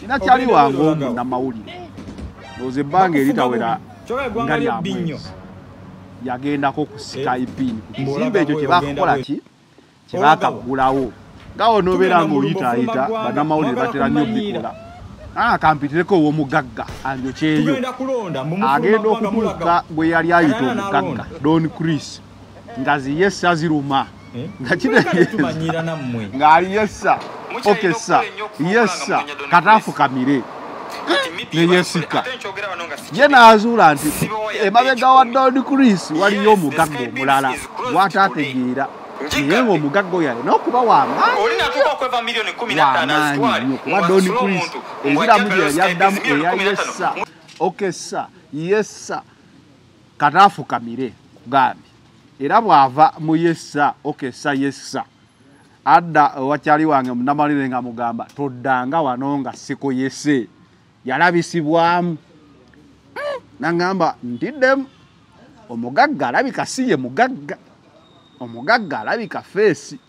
Nina kyali wange omunnamawulire, ndowooza ebbanga eritawera nga lya mwezi, yagendako ku Skypin ku kizimbe ekyo kyebakukola ki kyebakaggulawo, nga onoobeera ng'oyitaayita bannamawulire batera nnyo bikola. Kampitireko ow'omugagga anjokyeyo. Agenda okutuuka gwe yali ayita omugagga Don Chris, nga ziyessa ziruma, nga kitegeeza ng'ali yessa okessa yessa kataafukamire neyesika. Ye n'azuula nti emabega wa Don Chris waliyo omugagga omulala gw'ataategeera, naye ng'omugagga oyo alina okuba w'amaanyi nnyo, kuba Don Chris enziramu gye yali addamu eya yessa okessa yessa kataafukamire kugambye. Era bw'ava mu yessa okessa yessa adda wakyali wange munnamawulire nga mugamba toddanga wano nga sikoyese. Yalabisibwamu nangamba ntiddemu, omugagga alabika si ye mugagga, omugagga alabika feesi.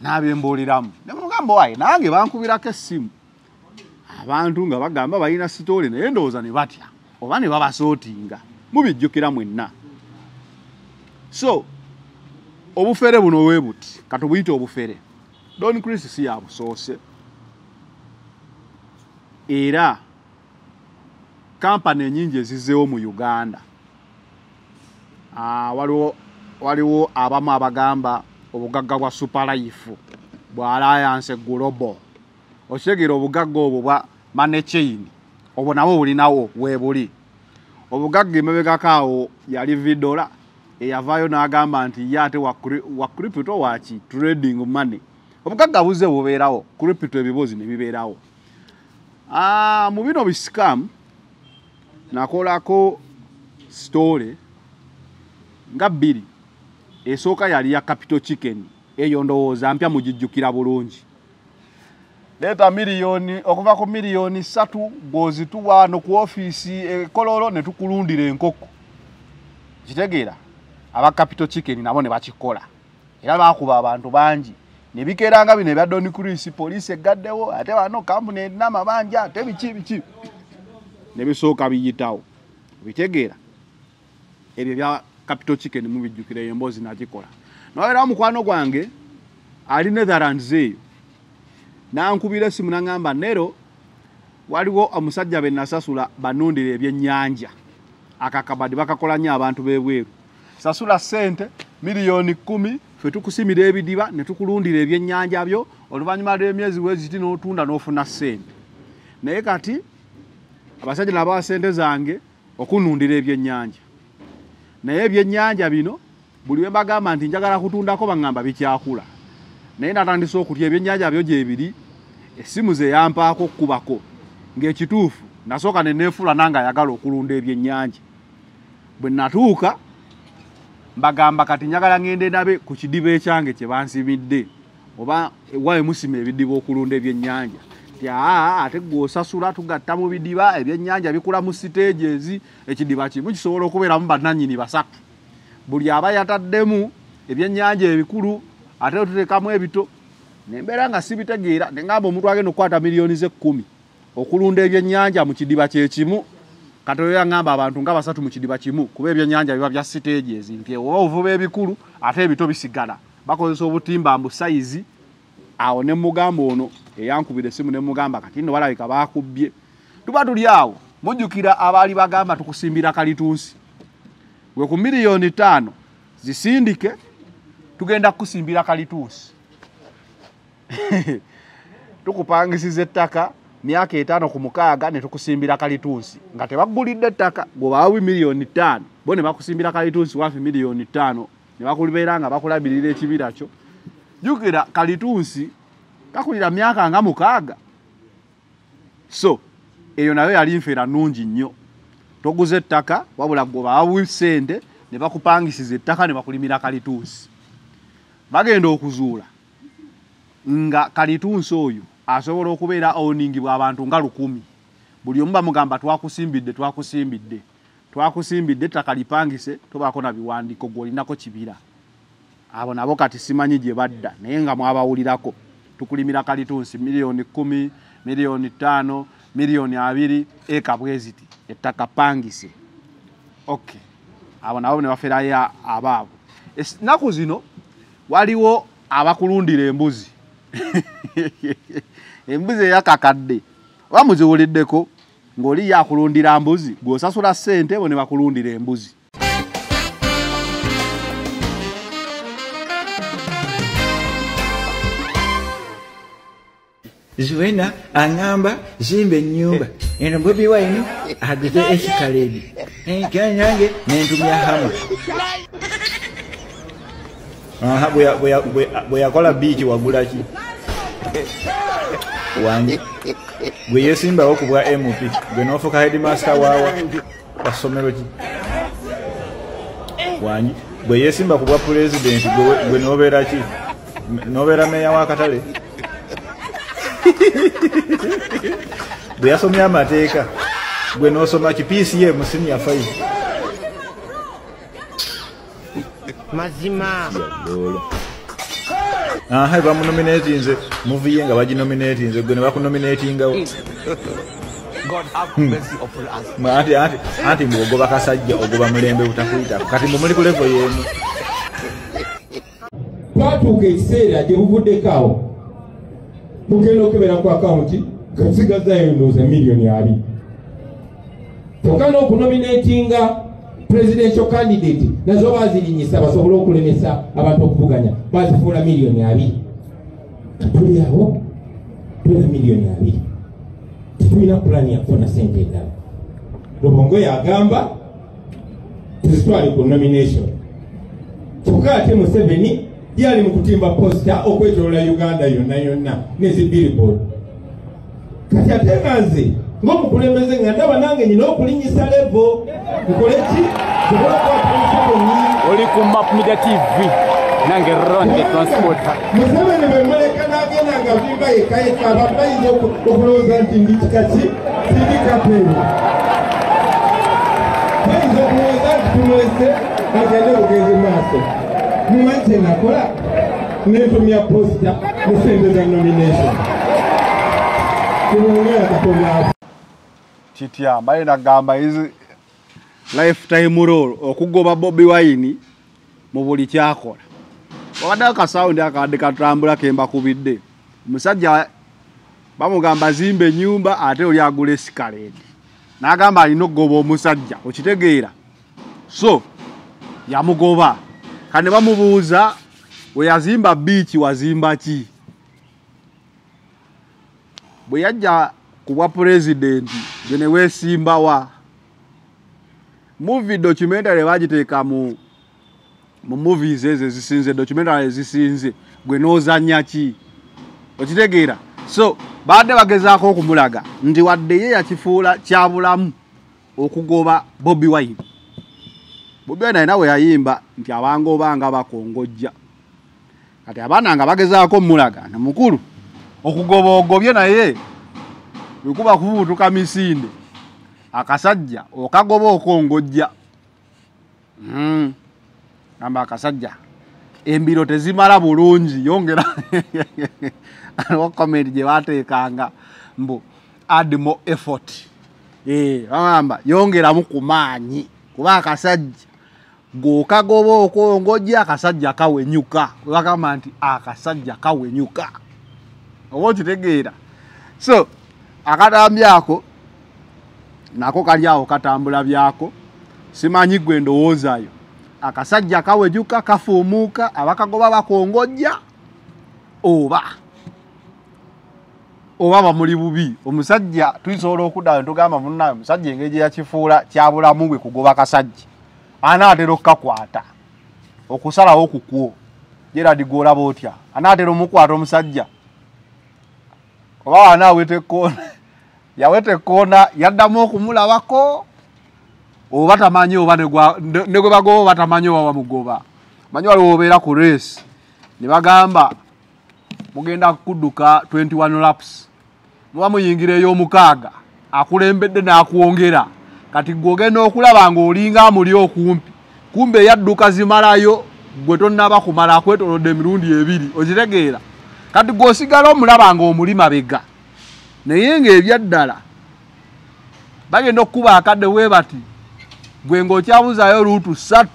N'abyembuuliramu ne mugamba waye nange bankubirako essimu abantu nga bagamba balina sitoole, naye ndowooza ne batya oba ne babasootinga, mubijjukira mwenna. So obufere buno we buti katubuyite obufere, Don Chris si yabusoose, era kampani ennyingi ezizzeewo mu Uganda. Waliwo abamu abagamba obugagga bwa Super Life bwa Alliance Global, okitegeera obugagga obwo bwa Money Chain, obwo nabwo bulinawo weebuli. Obugagga emabegako awo yali Vidola eyavaayo n'agamba nti ye ate wa crypto waki trading money. Obugagga buzze bubeerawo, crypto ebibuuzi ne bibeerawo. Mu bino bisikamu nakolako story nga bbiri. Esooka yali ya Capital Chicken, eyo ndowooza mpya mugijjukira bulungi. Leeta miliyoni okuva ku miliyoni 3 bw'ozituwa wano ku ofiisi ekololo ne tukulundira enkoko. Kitegeera aba Capital Chicken nabo ne bakikola, era baakuba abantu bangi ne bikeeranga bino ebya Don Chris, poliisi eggaddewo ate wano kampuni erina amabanja ate biki biki, ne bisooka biyitawo. Bitegeera ebyo bya Capital Chicken mubijjukira, eyo emboozi nagikola. Nawabeerawo mukwano gwange ali Netherlands eyo, nankubira essimu naŋŋamba Nero waliwo omusajja be nasasula banundira ebyennyanja, akakabadi bakakola nnyo abantu b'ebweru, sasula ssente miliyoni 10 ffe tukusimira ebidiba ne tukulundira ebyennyanja byo, oluvannyuma lw'emyezi weziti n'otunda n'ofuna ssente. Naye kati abasajja nabawa ssente zange okunundira ebyennyanja, naye ebyennyanja bino buli we mbagamba nti njagala kutundako baŋŋamba bikyakula. Naye natandise okutya ebyennyanja byo gyebiri, essimu ze yampaako okkubako ng'ekituufu nasooka ne neefuula nange ayagala okulunda ebyennyanja. Bwe natuuka mbagamba kati njagala ngende ndabe ku kidiba ekyange kye bansimidde, oba wawe musima ebidiba okulunda ebyennyanja. Nti aa ate gwe osasula tugatta mu bidiba, ebyennyanja bikula mu stages, ekidiba kimu kisobola okubeeramu bannannyini basatu, buli aba yataddemu ebyennyanja ebikulu ate tuteekamu ebito. Nembeera nga sibitegeera, ne ŋŋamba omuntu agenda okukwata miliyoni ze 10 okulunda ebyennyanja mu kidiba kye kimu, kati oyo yaŋŋamba abantu nga basatu mu kidiba kimu, kuba ebyennyanja biba bya stages, nti oba ovuba ebikulu ate ebito bisigala, bakozesa obutimba mbu sayizi. Awo ne mugamba ono eyankubira essimu ne mugamba kati nno balabika baakubbye. Tuba tuli awo mujjukira abaali bagamba tukusimbira kalitunsi, gwe ku miliyoni 5 zisindike tugenda kukusimbira kalitunsi, tukupangisiza ettaka myaka 5 ku 6 ne tukusimbira kalitunsi, nga tebagulidde ettaka, gwe bawawi miliyoni 5 bo ne bakusimbira kalitunsi wafi miliyoni 5 ne bakubeera nga bakulabirira ekibira kyo. Jjukira kalitunsi kakulira myaka nga 6, so eyo nayo yali nfeera nnungi nnyo. Toguza ettaka wabula gwe bawawi ssente ne bakupangisiza ettaka ne bakulimira kalitunsi. Bagenda okuzuula nga kalitunsi oyo asobola okubeera owningibwa abantu nga 1000, buli omu bamugamba twakusimbidde, twakusimbidde, twakusimbidde, ettaka lipangise, tobaako na biwandiiko, gw'olinako kibira. Abo nabo kati simanyi gye badda, naye nga mwabawulirako. Tukulimira kalitunsi milioni 10, milioni 5, milioni 2 eka bweziti ettaka pangise. Okay. Abo nabo ne baferayo abaabo. Ennaku zino waliwo abakulundira embuzi. Embuzi eyakakadde. Oba muziwuliddeko ng'oli yakulundira mbuzi, gw'osasula ssente bo ne bakulundira embuzi. Zuena angamba zimbe ennyumba eno Bobi Wine aguze Escalade nange nentumya hamu. Aha, bwe yakola biiki wagula ki? Wange gwe yesimbawo ku bwa MP gwe n'ofuuka headmaster waawa wa ssomero ki? Wange gwe yesimba ku bwa pulezidenti gwe n'obeera ki? N'obeera meeya w'akatale? Bwe yasomye amateeka gwe n'osoma ki? PCM senior 5. Mazima. Aha, bamunominatinze movie ye nga baginominatinze gwe ne bakunominatingawo. God have mercy upon us. Anti mwogoba kasajja ogoba mulembe butakuyitako kati mwe muli ku level y'emu. Twatuuka ekiseera gye buvuddeko awo mugenda okebera ku akawunti nga tusigazaayo ndowooza miliyoni 2. Kyokka n'okunominatinga presidential candidate nazo baazirinyisa basobole okulemesa abantu okuvuganya bazifuula miliyoni 2. Tuli awo tulina miliyoni 2, tetulina pulaani yakufuna ssente endala. Lubongo yagamba tuzitwale ku nomination. Kyokka ate Museveni yali mu kutimba posta okwetoloola Uganda yonna yonna nezi billboard. Kati ate nga nze ng'omukulembeze nga ndaba nange nina okulinnyisa level nkole ki? Oli ku Map Media TV nange Ron the Transporter. Museveni bwe muleka n'agenda nga vimba yekka yekka abantu bayinza okulowooza nti ndi kika ki? Sindi kapeero. Bayinza okulowooza nti tumulese agende bugenzi mu maaso. Mumanyi kye nakola? Nentumya posta ne ssente za nomination. Kitya mbaye nagamba izi lifetime role okugoba Bobi Wine mu buli kyakola. Wabadde akasawundi akadde katambula kemba kubidde. Omusajja bamugamba zimba ennyumba ate oli agula Escalade. N'agamba alina okugoba omusajja, okitegeera. So yamugoba. Kane bamubuuza we yazimba biiki wazimba ki? Bwe yajja ku bwa pulezidenti gwe ne weesimbawa. Movie documentary bagiteeka mu movies ezo ezisinze, documentary ezisinze gwe n'ozannya ki? Okitegeera? So baadde bagezaako okumulaga nti wadde ye yakifuula kyabulamu okugoba Bobi Wine. Bobi Wine alina we yayimba nti abangoba nga bakongojja. Kati abaana nga bagezaako omulaga nti mukulu okugoba ogobye naye bwe kuba kubuutuka misinde akasajja okagoba okongojja. Gamba akasajja embiro tezimala bulungi yongera. Aliwo comment gye bateekanga mbu add more effort. Bagamba yongeramu ku maanyi kuba akasajja gwokagoba okongojja akasajja kawenyuka. Bagamba nti akasajja kawenyuka. Oba okitegeera? So akatambi ako nako kali awo katambula byako, simanyi gwe ndowoozayo. Akasajja kawejuka kafuumuuka abakagoba bakongojja oba bamuli bubi. Omusajja tusobola okuddayo tugamba munnaye omusajja engeri gye yakifuula kyabulamu bwe kugoba kasajja anaatera okukakwata okusalawo kukwo. Gerald gw'olaba otya? Anaatera omukwata omusajja oba anaaweta ekkoona? Yaweta ekkoona yaddamu okumulabako oba tamanyi oba ne gwe bagoba oba tamanyi oba bamugoba. Manyi waliwo obeera ku race ne bagamba mugenda kudduka 21 laps, muba muyingira ey'omukaaga akulembedde n'akwongera. Kati gwe ogenda okulaba ng'olinga amuli okumpi, kumbe eyadduka zimalayo gwe tonnaba kumala akwetoolodde emirundi 2. Okitegeera? Kati gw'osigala omulaba ng'omuli mabega, naye ng'ebyaddala bagenda okukuba akadde bwe bati, gwe ng'okyabuzaayo luutu 3,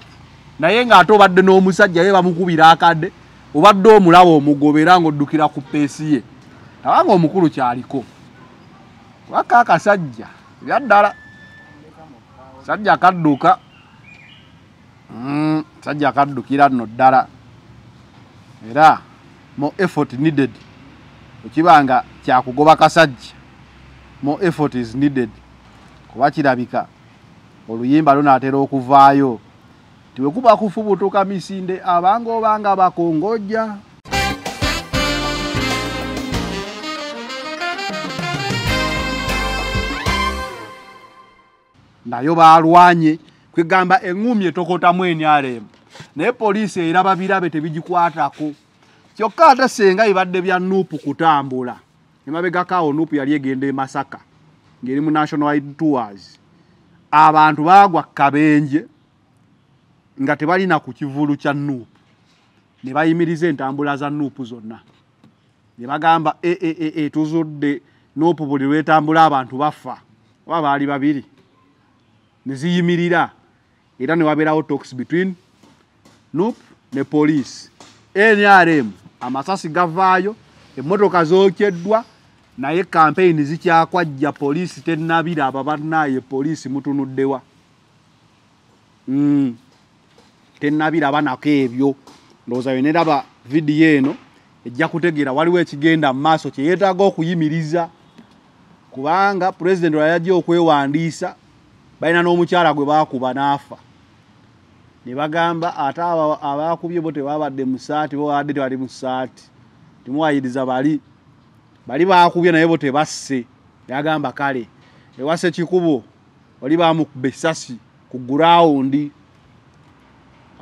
naye ng'ate obadde n'omusajja ye bamukubira akadde, obadde omulaba omugobera ng'oddukira ku peesi ye. Abanga omukulu kyaliko waka akasajja ebyaddala sajja kadduka, sajja kaddukira nno ddala. Era more effort needed, okibanga kyakugoba kasajja, more effort is needed, kuba kirabika oluyimba lunaatera okuvaayo tiwekuba kufubutuka misinde abanga obanga bakongojja. Nayo balwanye kwegamba engumi etokotamu NRM, naye poliisi eraba birabe tebigikwatako. Kyokka ate senga ibadde bya NUP kutambula, emabegako awo NUP yali egenda e Masaka ng'eri mu National Wide Tours, abantu baagwa kabenje nga tebalina ku kivulu kya NUP, ne bayimiriza entambula za NUP zonna, ne bagamba tuzudde NUP buli lwetambula abantu bafa, oba baali babiri, ne ziyimirira. Era ne wabeerawo talks between NUP ne police. NRM amasasi gavaayo, emmotoka zookyeddwa, naye campaign zikyakwajja, poliisi tennabiraba. Bannaye poliisi mutunuddewa? Tennabiraba nako ebyo. Ndowooza yo neraba vidiyo eno ejja kutegeera waliwo ekigenda mu maaso kye yeetaaga okuyimiriza, kubanga pulezidenti lwe yajja okwewandiisa balina n'omukyala gwe baakuba n'afa, ne bagamba ate abaakubye bo tebabadde mu ssaati, bo babadde tebali mu ssaati, timuwayiriza bali baakubye naye bo tebasse. Yagamba kale ewase kikubo oli baamukuba essasi ku gurawundi,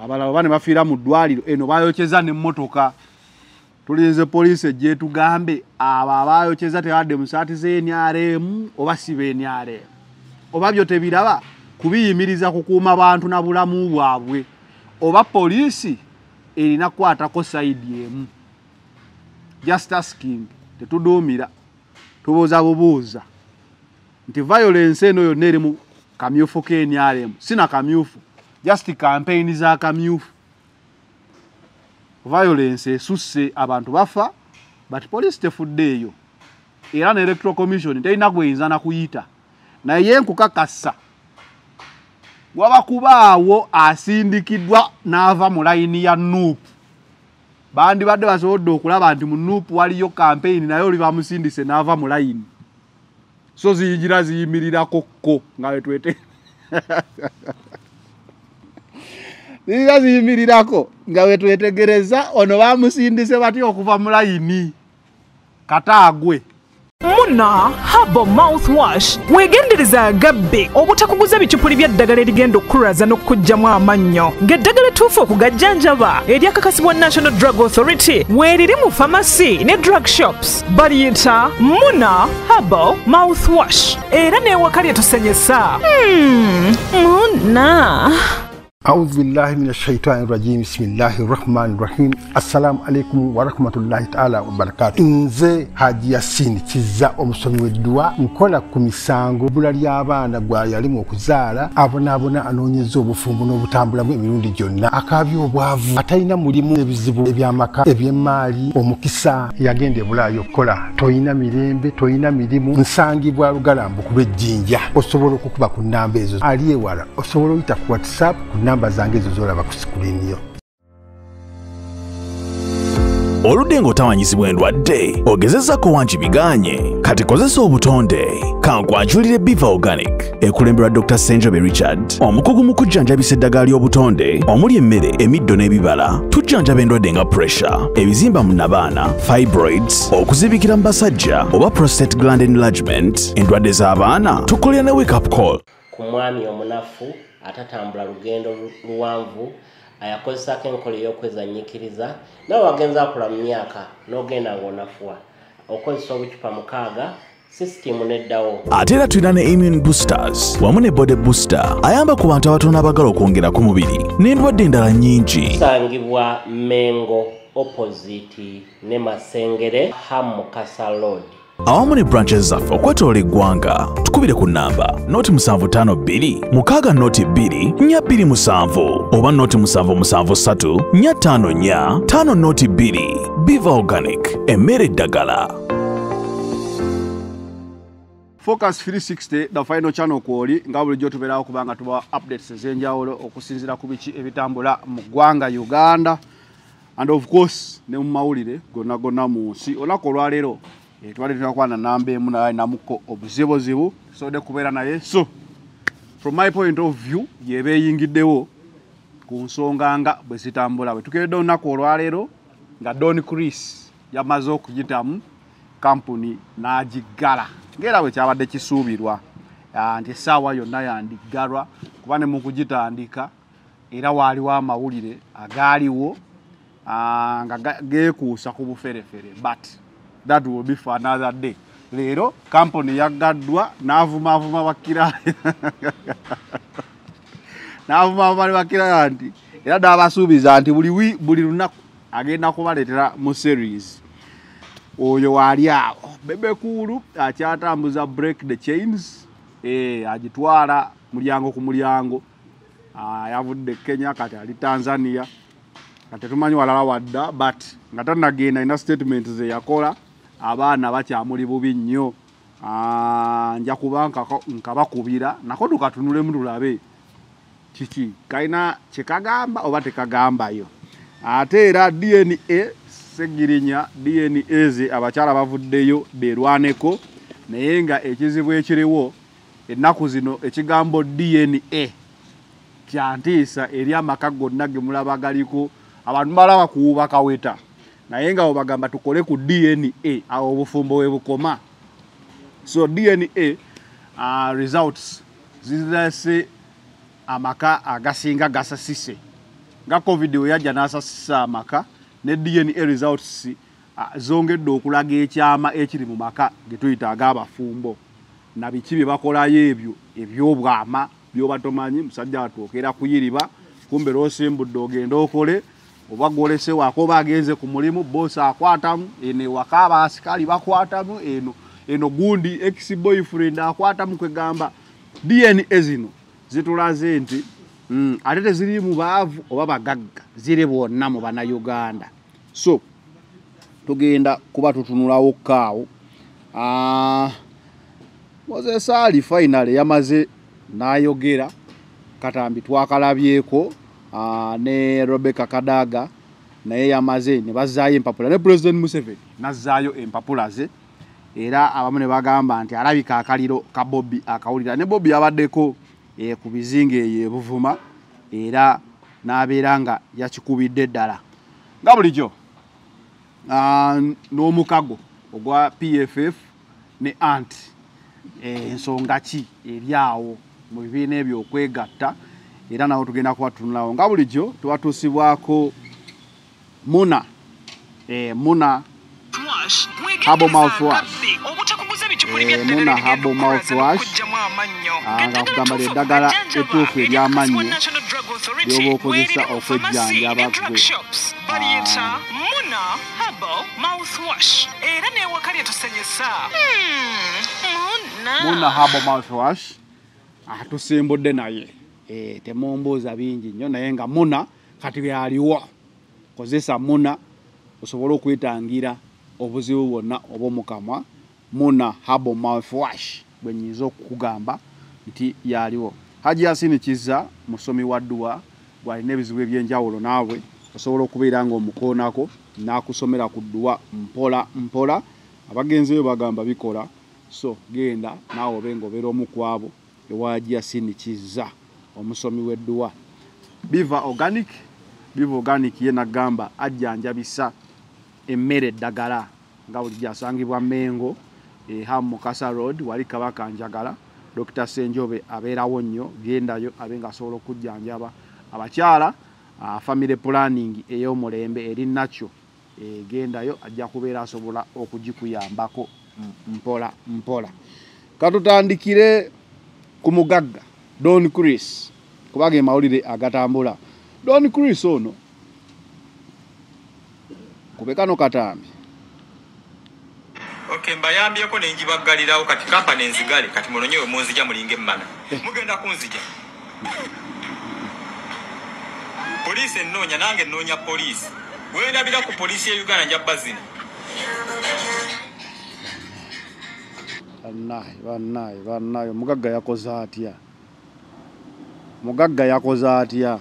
abalala bane bafiira mu ddwaliro, eno bayokyeza n'emmotoka. Tulinze poliisi ejje etugambe abo abayokyeza tebabadde mu ssaati z'NRM oba si b'NRM, oba byo tebiraba kubiyimiriza kukuuma bantu na bulamu bwabwe, oba poliisi erina kukwatako sayidi emu. Just asking, tetuduumira, tubuuza bubuuza nti violence eno yonna eri mu kamyufu k'NRM, sina kamyufu, just campaign za kamyufu. Violence esusse, abantu bafa, but poliisi tefuddeeyo, era ne Electoral Commission terina gweyinza na kuyita. Naye nkukakasa waba kubaawo asindikiddwa n'ava mu layini ya NUP, bandibadde basobodde okulaba nti mu NUP waliyo campaign, naye oli bamusindise n'ava mu layini, so ziyigira ziyimirirako kko nga wetwete ziyigira ziyimirirako nga wetwetegereza ono bamusindise batya okuva mu layini kataagwe. Muna Herbal Mouthwash weegendereza agabbe obutakuguza bicupuli bya ddagala erigenda okukulaza n'okukugyamu amannyo, ng'eddagala ettuufu okugajjanjaba eryakakasibwa National Drug Authority weeriri mu famasi ne drug shops. Baliyita Muna Herbal Mouthwash era n'ewaka lyetusenyesa. Muna. أعوذ بالله من الشيطان الرجيم، بسم الله الرحمن الرحيم. السلام عليكم ورحمة الله تعالى وبركاته. Nze Haji Yasin Kizza omusomi w'edduwa, nkola ku misango bbula ly'abaana gwa yalimu okuzaala, abonaabona anoonyeza obufumbo n'obutambulamu emirundi gyonna, akaabya obwavu, atalina mulimu, ebizibu eby'amaka, eby'emmaali, omukisa yagenda e Bulaaya okukola, toyina mirembe, toyina mirimu. Nsangibwa Lugalambu ku lw'Ejjinja. Osobola okukuba ku nnamba ezo, ali ewala osobola oyita ku WhatsApp ku namba zange ezo z'olaba ku sikulini yo. Oludde ng'otawanyizibwa endwadde, ogezezaako wangi biganye, kati kozesa obutonde. Kankwanjulire Biva Organic ekulemberwa Dr. Senjobe Richard, omukugu mu kujjanjabisa eddagala ly'obutonde omuli emmere, emiddo n'ebibala. Tujjanjaba endwadde nga pressure, ebizimba mu nnabaana, fibroids, okuzibikira mu basajja oba prostate gland enlargement, endwadde z'abaana. Tukolera ne wake up call. Ku mwami omunafu atatambula lugendo luwanvu, ayakozesako enkola ey'okwezanyiikiriza, nawe wagenza akula mu myaka n'ogenda ng'onafuwa, okozesa obucupa 6 sisitimu neddawo. Ate era tulina ne immune boosters wamu ne body booster ayamba ku bantu abatono abagala okwongera ku mubiri n'endwadde endala nnyingi. Tusangibwa Mengo Opposite ne Masengere, Ham Mukasa Road. Awamu ne branches zaffe okwetoola eggwanga, tukubire ku nnamba 072 6 02 427 oba 077 454 502. Biva Organic, emmere eddagala. Focus 360, the final channel kwoli nga bulijjo tubeerawo kubanga tuba updates ez'enjawulo okusinziira ku biki ebitambula mu ggwanga Uganda and of course ne mu mawulire gonna gonna mu nsi. Olunaku olwaleero tubadde tulina namba emu naye namuko obuzibuzibu tusobodde kubeera naye, so from my point of view yeba eyingiddewo ku nsonga nga bwe zitambula. Bwe tukeredde olunaku olwaleero nga Don Chris yamaze okuyitamu kampuni n'agiggala ng'era bwe kyabadde kisuubirwa nti essaawa yonna yandiggalwa, kuba ne mu kugitandika era waaliwo amawulire agaaliwo nga geekuusa ku buferefere, but that will be for another day. Leero kampuni yaggaddwa n'avumaavuma bakira n'avumaavuma ne bakira nti era n'abasuubiza nti buli lunaku agenda kubaleetera mu series. Oyo waali awo Bebe Cool akyatambuza break the chains, agitwala mulyango ku mulyango. Yavudde Kenya kati ali Tanzania, kati tetumanyi walala wadda, but nga tannagenda alina statement ze yakola, abaana bakyamuli bubi nnyo. Nja kuba nkabakubira nako tukatunulemu tulabe kiki kalina kyekagamba oba tekagambayo. Ate era DNA Segirinya, DNA ze abakyala bavuddeyo beerwaneko, naye nga ekizibu ekiriwo ennaku zino ekigambo DNA kyantiisa eri amaka gonna ge mulaba galiko abantu balaba kuwuba kaweta, naye nga bwebagamba tukole ku DNA awo obufumbo we bukoma. So DNA results zirese amaka agasinga gasasise nga COVID we yajja n'asasisa amaka, ne DNA results zongedde okulaga ekyama ekiri mu maka ge tuyita ag'abafumbo na biki bye bakolayo ebyo ebyobwama byoba tomanyi. Musajja atuukera kuyiriba kumbe lw'osimbudde ogenda okole oba gwolese wako oba agenze ku mulimu, boosi akwatamu eno ewaka abasikaali bakwatamu eno gundi ex boyfriend akwatamu. Kwegamba DNA zino zitulaze nti ate teziri mu baavu oba bagagga, ziri bonna mu Bannayuganda. So tugenda kuba tutunulawo kaawo. Moses Ali finally yamaze n'ayogera, katambi twakalabyeko ne Rebecca Kadaga naye yamaze ne bazzaayo empapula, ne President Museveni n'azzaayo empapula ze, era abamu ne bagamba nti alabika akaliro ka Bobi akawulira. Ne Bobi yabaddeko ku bizinga eyo e Buvuma era n'abeera nga yakikubidde ddala nga bulijjo. N'omukago ogwa PFF ne ANT, ensonga ki eri awo mu bibiina ebyo okwegatta, era nawo tugenda kuba tutunulawo nga bulijjo. Tubatuusibwako Muna Muna Herbal mouthwash, Muna Herbal mouthwash nga kugamba eddagala ettuufu ery'amannyo lyoba okozesa okwejjanjaba ggwe. Muna Herbal mouthwash atusimbudde naye, temumbuuza bingi nnyo, naye nga Muna kati byaliwo. Kozesa Muna osobole okwetangira obuzibu bwonna obw'omukamwa. Muna Herbal mouthwash bwe nnyinza okukugamba nti yaliwo. Haji Yasini Kizza musomi wa dduwa, bw'alina ebizibu ebyenjawulo naawe osobola okubeera ng'omukoonako n'akusomera ku dduwa mpola mpola. Abagenzi be bagamba bikola, so genda naawe obe ng'obeera omu ku abo ewa Haji Yasini Kizza omusomi w'edduwa. Biva Organic, Biva Organic ye nagamba ajjanjabisa emmere eddagala nga bulijjo asangibwa Mengo Ham Mukasa Road wali Kabaka Njagala. Dr. Senjobe abeerawo nnyo, gendayo abe ng'asobola okujjanjaba abakyala. Family planning ey'omulembe eri nakyo, gendayo ajja kubeera asobola okugikuyambako mpola mpola. Katutandikire ku mugagga Don Chris, kubanga amawulire agatambula. Don Chris ono Kube kano katambi. Okay, mbayambyeko ne njibaggalirawo kati kampani enzigale kati munonyewe munzija mulinga emmana. Mugenda kunzija. Poliisi ennoonya nange ennoonya poliisi. Wendabira ku poliisi ya Uganda nja bazina. Bannaye, bannaye, bannaye, omugagga yakoze atya? Omugagga yakoze atya?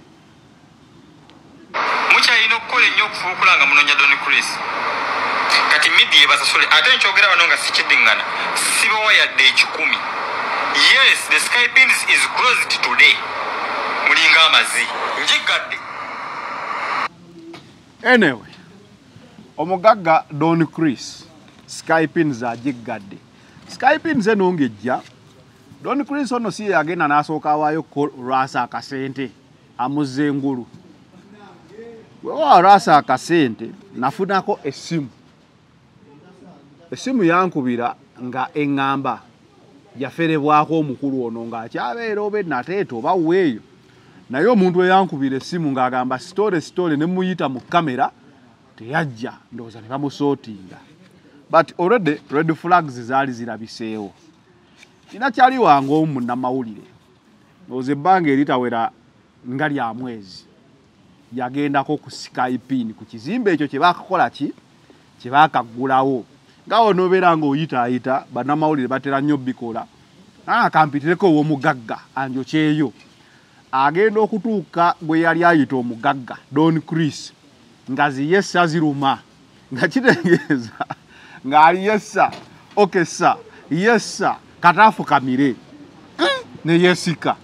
Mukyalina okukola ennyo okufuukula nga munoonya Don Chris. Kati media basasule ate nkyogera wano nga sikiddingana sibawa yadde 1,000. Yes, the Sky Pins is closed today. Mulinga amazi njigadde. Anyway, omugagga Don Chris Sky Pins agigadde. Sky Pins eno ng'ejja Don Chris ono si yagenda n'asooka awaayo lwasa akasente amuzza engulu. Wewa lwasa akasente nafunako essimu. Essimu yankubira nga eŋŋamba yaferebwako omukulu ono ng'akyabeera oba nateeta oba weeyo. Naye omuntu eyankubira essimu ng'agamba sitole sitole ne muyita mu kamera teyajja, ndowooza ne bamusootinga. But already red flags zaali zirabiseewo. Nina kyali wange omu munnamawulire, ndowooza ebbanga eritawera nga lya mwezi yagendako ku Sky Pin ku kizimbe ekyo kye baakakola ki kye baakaggulawo. Nga onoobeera ng'oyitaayita bannamawulire batera nnyo bikola. Kampitireko ow'omugagga anjokyeyo. Agenda okutuuka gwe yali ayita omugagga Don Chris nga ziyessa ziruma, nga kitegeeza ng'ali yessa okessa yessa kataafukamire ne yeesika.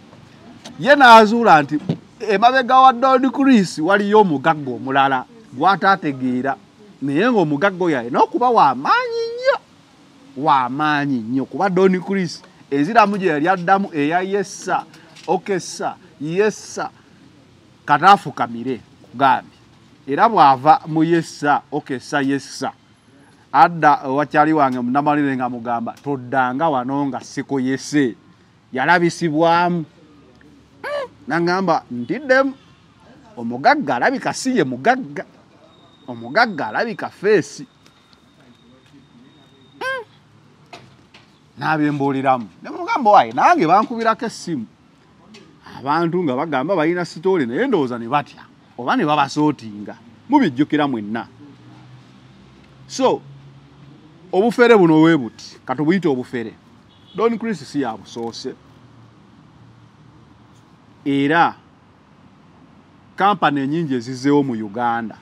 Ye n'azuula nti emabega wa Don Chris waliyo omugagga omulala gw'ataategeera, naye ng'omugagga oyo alina okuba w'amaanyi nnyo, w'amaanyi nnyo kuba Don Chris enziramu gye yali addamu eya yessa okessa yessa kataafukamire kugambye. Era bw'ava mu yessa okessa yessa adda wakyali wange munnamalire nga mugamba toddanga wano nga sikoyese. Yalabisibwamu nangamba ntiddemu omugagga alabika si ye mugagga, omugagga alabika feesi. N'abyembuuliramu ne mugamba waye nange bankubirako essimu abantu nga bagamba balina sitoole naye ndowooza ne batya oba ne babasootinga. Mubijjukira mwenna. So obufere buno we buti katubuyite obufere. Don Chris si yabusoose, era kampani ennyingi ezizzeewo mu Uganda.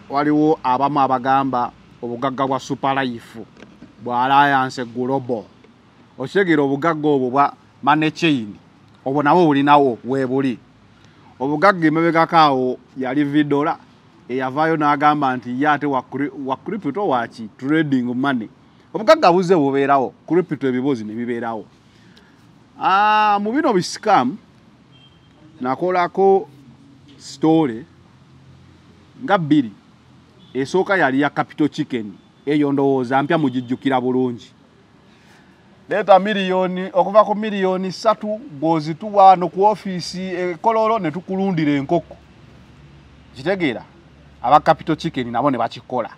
Waliwo abamu abagamba obugagga bwa Super Life bwa Alliance Global. Okitegeera obugagga obwo bwa Money Chain obwo nabwo bulinawo weebuli. Obugagga emabegako awo yali Vidola eyavaayo n'agamba nti ye ate wa crypto waki trading money. Obugagga buzze bubeerawo, crypto ebibuuzi ne bibeerawo. Mu bino bisikamu nakolako story nga bbiri. Esooka yali ya Capital Chicken, eyo ndowooza mpya mugijjukira bulungi. Leeta miliyoni okuva ku miliyoni 3 gw'ozituwa wano ku ofiisi e Kololo ne tukulundira enkoko. Kitegeera aba Capital Chicken nabo ne bakikola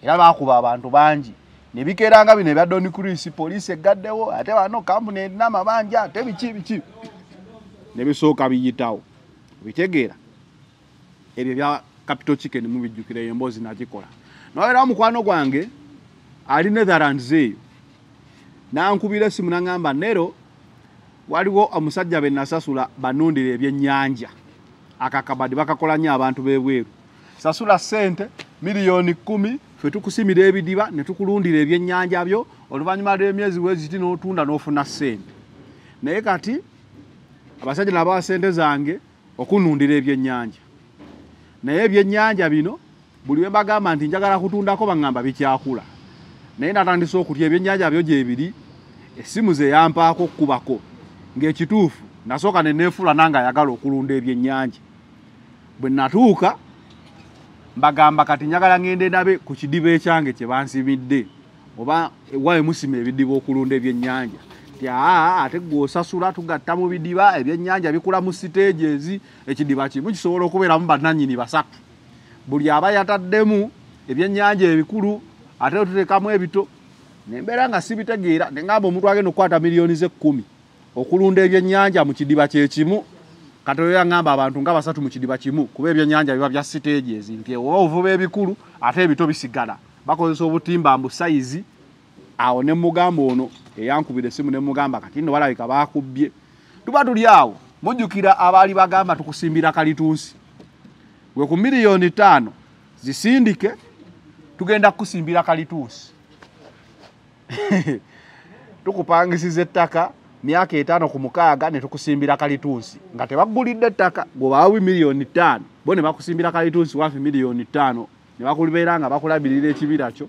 era baakuba abantu bangi ne bikeeranga bino ebya Don Chris, poliisi eggaddewo ate bano kampuni erina amabanja ate biki biki ne bisooka biyitawo. Bitegeera ebyo bya Capital Chicken mubijjukira, eyo emboozi nagikola. Naweera mukwano gwange ali Netherlands eyo nankubira essimu n'aŋŋamba Nero waliwo omusajja be nasasula banundira ebyennyanja akakabadi bakakola nnyo abantu b'ebweru. Sasula ssente miliyoni 10 ffe tukusimira ebidiba ne tukulundira ebyennyanja byo, oluvannyuma lw'emyezi weziti n'otunda n'ofuna ssente. Naye kati abasajja nabawa ssente zange okunundira ebyennyanja, naye ebyennyanja bino buli we mbagamba nti njagala kutundako baŋŋamba bikyakula. Naye natandise okutya ebyennyanja byo gye biri, essimu ze yampaako kkubako ng'ekituufu nasooka ne neefuula nange ayagala okulunda ebyennyanja. Bwe natuuka mbagamba kati njagala ngende ndabe ku kidiba ekyange kye bansimidde oba wawe musima ebidiba okulunda ebyennyanja. Nti aa ate gwe osasula tugatta mu bidiba ebyennyanja bikula mu stages, ekidiba kimu kisobola okubeeramu bannannyini 3. Buli aba yataddemu ebyennyanja ebikulu ate otuteekamu ebito. Nembeera nga sibitegeera, ne ngamba omuntu agenda okukwata miliyoni ze 10 okulunda ebyennyanja mu kidiba kye kimu. Kati oyo yangamba abantu nga 3 mu kidiba kimu, kuba ebyennyanja biba bya stages nti oba ovuba ebikulu ate ebito bisigala. Bakozesa obutimba mbu sayizi. Awo ne mugamba ono eyankubira essimu ne mugamba kati nno balabika bakubbye. Tuba tuli awo, mujjukira abaali bagamba tukusimbira kalitunsi. Gwe ku miliyoni 5 zisindike, tugenda kukusimbira kalitunsi. Tukupangisiza ettaka myaka 5 ku 6 ne tukusimbira kalitunsi. Nga tebakugulidde ettaka, gwe bawe miliyoni 5, bo ne bakusimbira kalitunsi wafi miliyoni 5, ne bakulibeera nga bakulabirira ekibira kyo.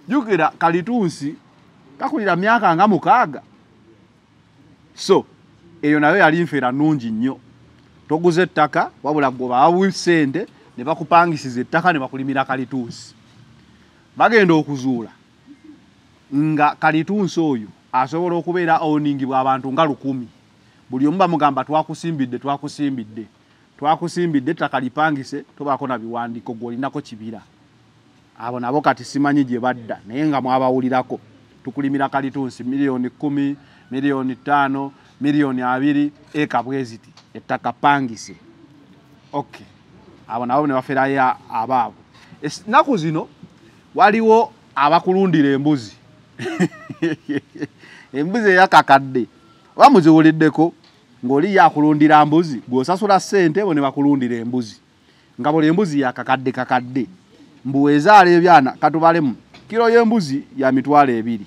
Jjukira kalitunsi kakulira myaka nga 6. So eyo nayo yali nfeera nnungi nnyo. Toguze ettaka wabula gwe bawe ssente ne bakupangisiza ettaka ne bakulimira kalitunsi. Bagenda okuzuula nga kalitunsi oyo asobola okubeera owningibwa abantu nga 1000. Buli omu bamugamba twakusimbidde, twakusimbidde, twakusimbidde, ettaka lipangise, tobaako na biwandiiko, gw'olinako kibira. Abo nabo kati simanyi gye badda, naye nga mwabawulirako. Tukulimira kalitunsi miliyoni 10, miliyoni 5, miliyoni 2, eka bweziti, ettaka pangise. Okay. Abo nabo ne baferayo abaabo. Ennaku zino waliwo abakulundira embuzi. Embuzi eyakakadde oba muziwuliddeko ng'oli yakulundira mbuzi, gw'osasula ssente bo ne bakulundira embuzi, nga buli embuzi yakakadde kakadde. Mbu ezaala ebyana katubalemu kiro y'embuzi ya 20,000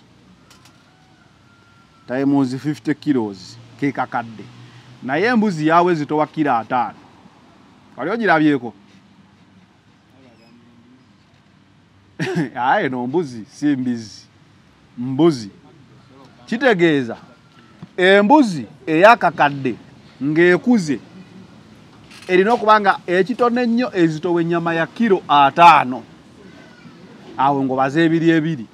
times 50 kilos ke kakadde, naye embuzi yawe zitowa kiro 5. Wali ogirabyeko? Aye no mbuzi si mbizi, mbuzi. Kitegeeza embuzi eyakakadde ng'ekuze erina okuba nga ekitono ennyo ezitowa ennyama ya kiro 5. Awo ng'obaze 2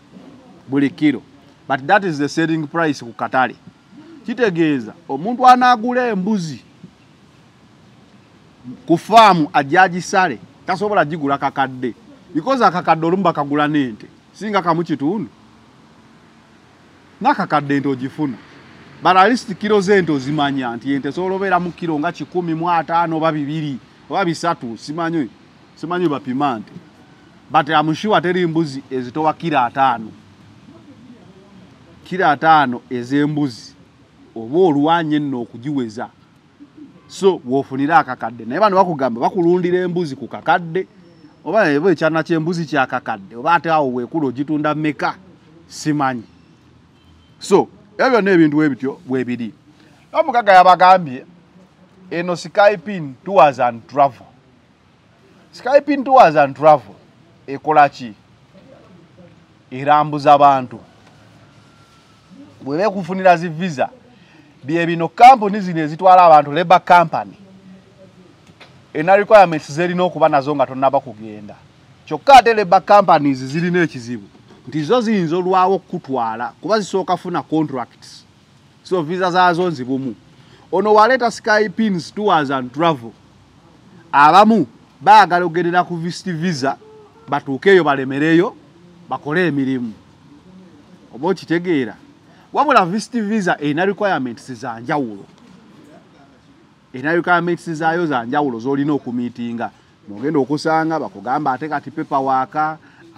buli kiro, but that is the selling price ku katale. Kitegeeza omuntu anaagula embuzi ku faamu ajja agisale tasobola gigula kakadde, because akakadde olumu bakagula n'ente singa kamu kitundu n'akakadde ente ogifuna. But at least kiro z'ente ozimanya nti ente esobola obeera mu kiro nga 150 oba 2 oba 3, simanyi bapima nte, but I'm sure teri mbuzi ezitowa kiro 5. Kiro 5 ez'embuzi oba olwanye nno okugiweza, so w'ofunira akakadde. Naye bano bakugamba bakulundira embuzi ku kakadde, oba eba ekyana ky'embuzi kyakakadde, oba ate awo weekula ogitunda mmeka simanyi. So ebyo byonna ebintu ebityo bwebiri. Omugaga yabagambye eno Skypin Tours and Travel. Skypin Tours and Travel ekola ki? Erambuza abantu. Bwe bekufunira zi visa, bye bino kampuni zino ezitwala abantu, labor company, ena requirements zerina okuba nazo nga tonnaba kugenda. Kyokka ate labor companies zirina ekizibu nti zo ziyinza olwawo okukutwala kuba zisooka funa contracts, so visa zaazo nzibumu. Ono waleeta Skypins Tours and Travel, abamu baagala okugendera ku visit visa batuukeeyo balemereyo bakole emirimu, oba okitegeera. Wabula visit visa erina requirements za njawulo, erina requirements zaayo za njawulo z'olina okumiitinga. Mogenda okusanga bakugamba ate kati paperwork,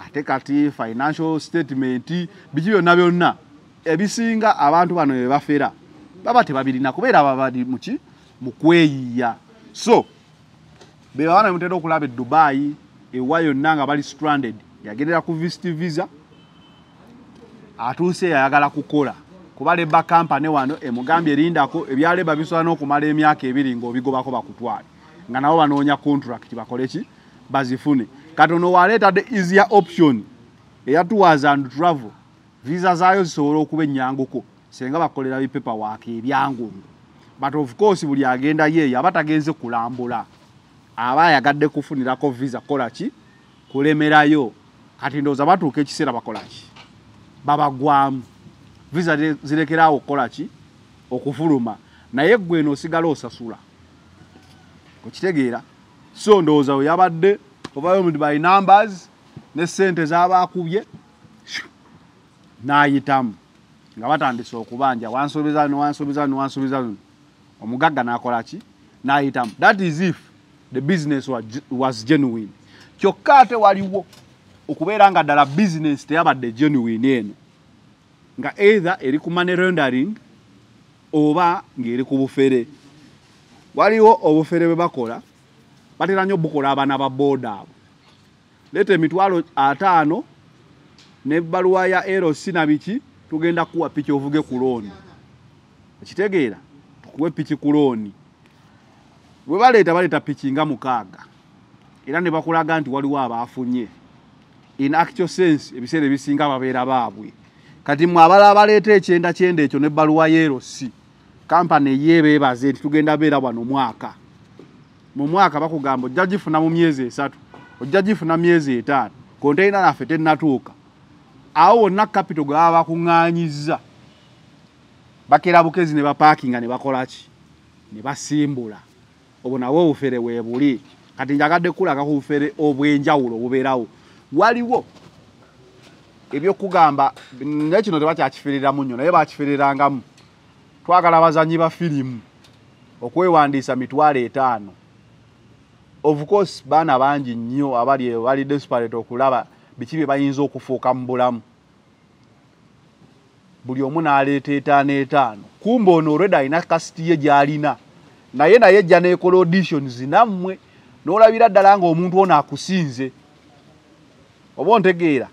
ate kati financial statement, biki byonna byonna ebisinga abantu bano bye bafera baba tebabirina kubeera babali muki mu kweyiya. So be baana mutera okulaba e Dubai ewa yonna nga bali stranded, yagendera ku visit visa atuuse yayagala kukola kuba labor company wano emugambye erindako ebya labor bisobola n'okumala emyaka 2 ng'obigobako bakutwale, nga nabo banoonya contract bakole ki bazifune. Katono waleeta the easier option eya tours and travel, visa zaayo zisobola okuba ennyanguko senga bakolera bipaperwork ebyangu. But of course buli agenda yeeyo aba tagenze kulambula, aba ayagadde kufunirako visa kola ki kulemerayo. Kati ndowooza batuuka ekiseera bakola ki babagwamu visa zirekeraawo okukola ki okufuluma, naye ggwe eno osigala osasula, okitegeera. So ndowooza we yabadde Overwhelmed by numbers ne sente z'abaakubye n'ayitamu nga batandise okubanja wansuubiza no wansuubiza no wansuubiza no, omugagga n'akola ki? N'ayitamu. That is if the business was genuine. Kyokka ate waliwo okubeera nga ddala business teyabadde genuine eno, nga either eri ku money laundering oba ng'eri ku bufere. Waliwo obufere bwe bakola, batera nnyo bukola abaana ba booda abo. Leeta 50,000 n'ebbaluwa ya LC na biki, tugenda kuwa piki ovuge ku looni. Okitegeera? Tukuwe piki ku looni. Bwe baleeta, baleeta piki nga 6 era ne bakulaga nti waliwo abaafunye. In actual sense, ebiseera ebisinga babeera baabwe. Kati mmwe abalala baleeta ekyenda kyenda ekyo n'ebbaluwa ya LC, kampani yeebeebaze nti tugenda beera wano mwaka. Mu mwaka bakugamba ojja gifuna mu myezi 3, ojja gifuna myezi 5, konteyina naffe tennatuuka. Awo wonna capital gwe baba bakuŋŋaanyizza, bakeera bukezi ne bapaakinga ne bakola ki? Ne basimbula. Obwo nabwo obufere weebuli. Kati njagadde kulaga ku bufere obw'enjawulo obubeerawo. Waliwo ebyokugamba naye kino tebakyakifiiriramu nnyo, naye bakifiirirangamu. Twagala abazannyi ba firimu okwewandiisa 50,000. Of course baana bangi nnyo abali eyo bali desperate okulaba biki bye bayinza okufuuka mu bulamu. Buli omu n'aleeta 5 5. Kumbe ono already alina kasiti ye gy'alina, naye ejja n'ekola auditions nammwe n'olabira ddala ng'omuntu ono akusinze. Oba ontegeera?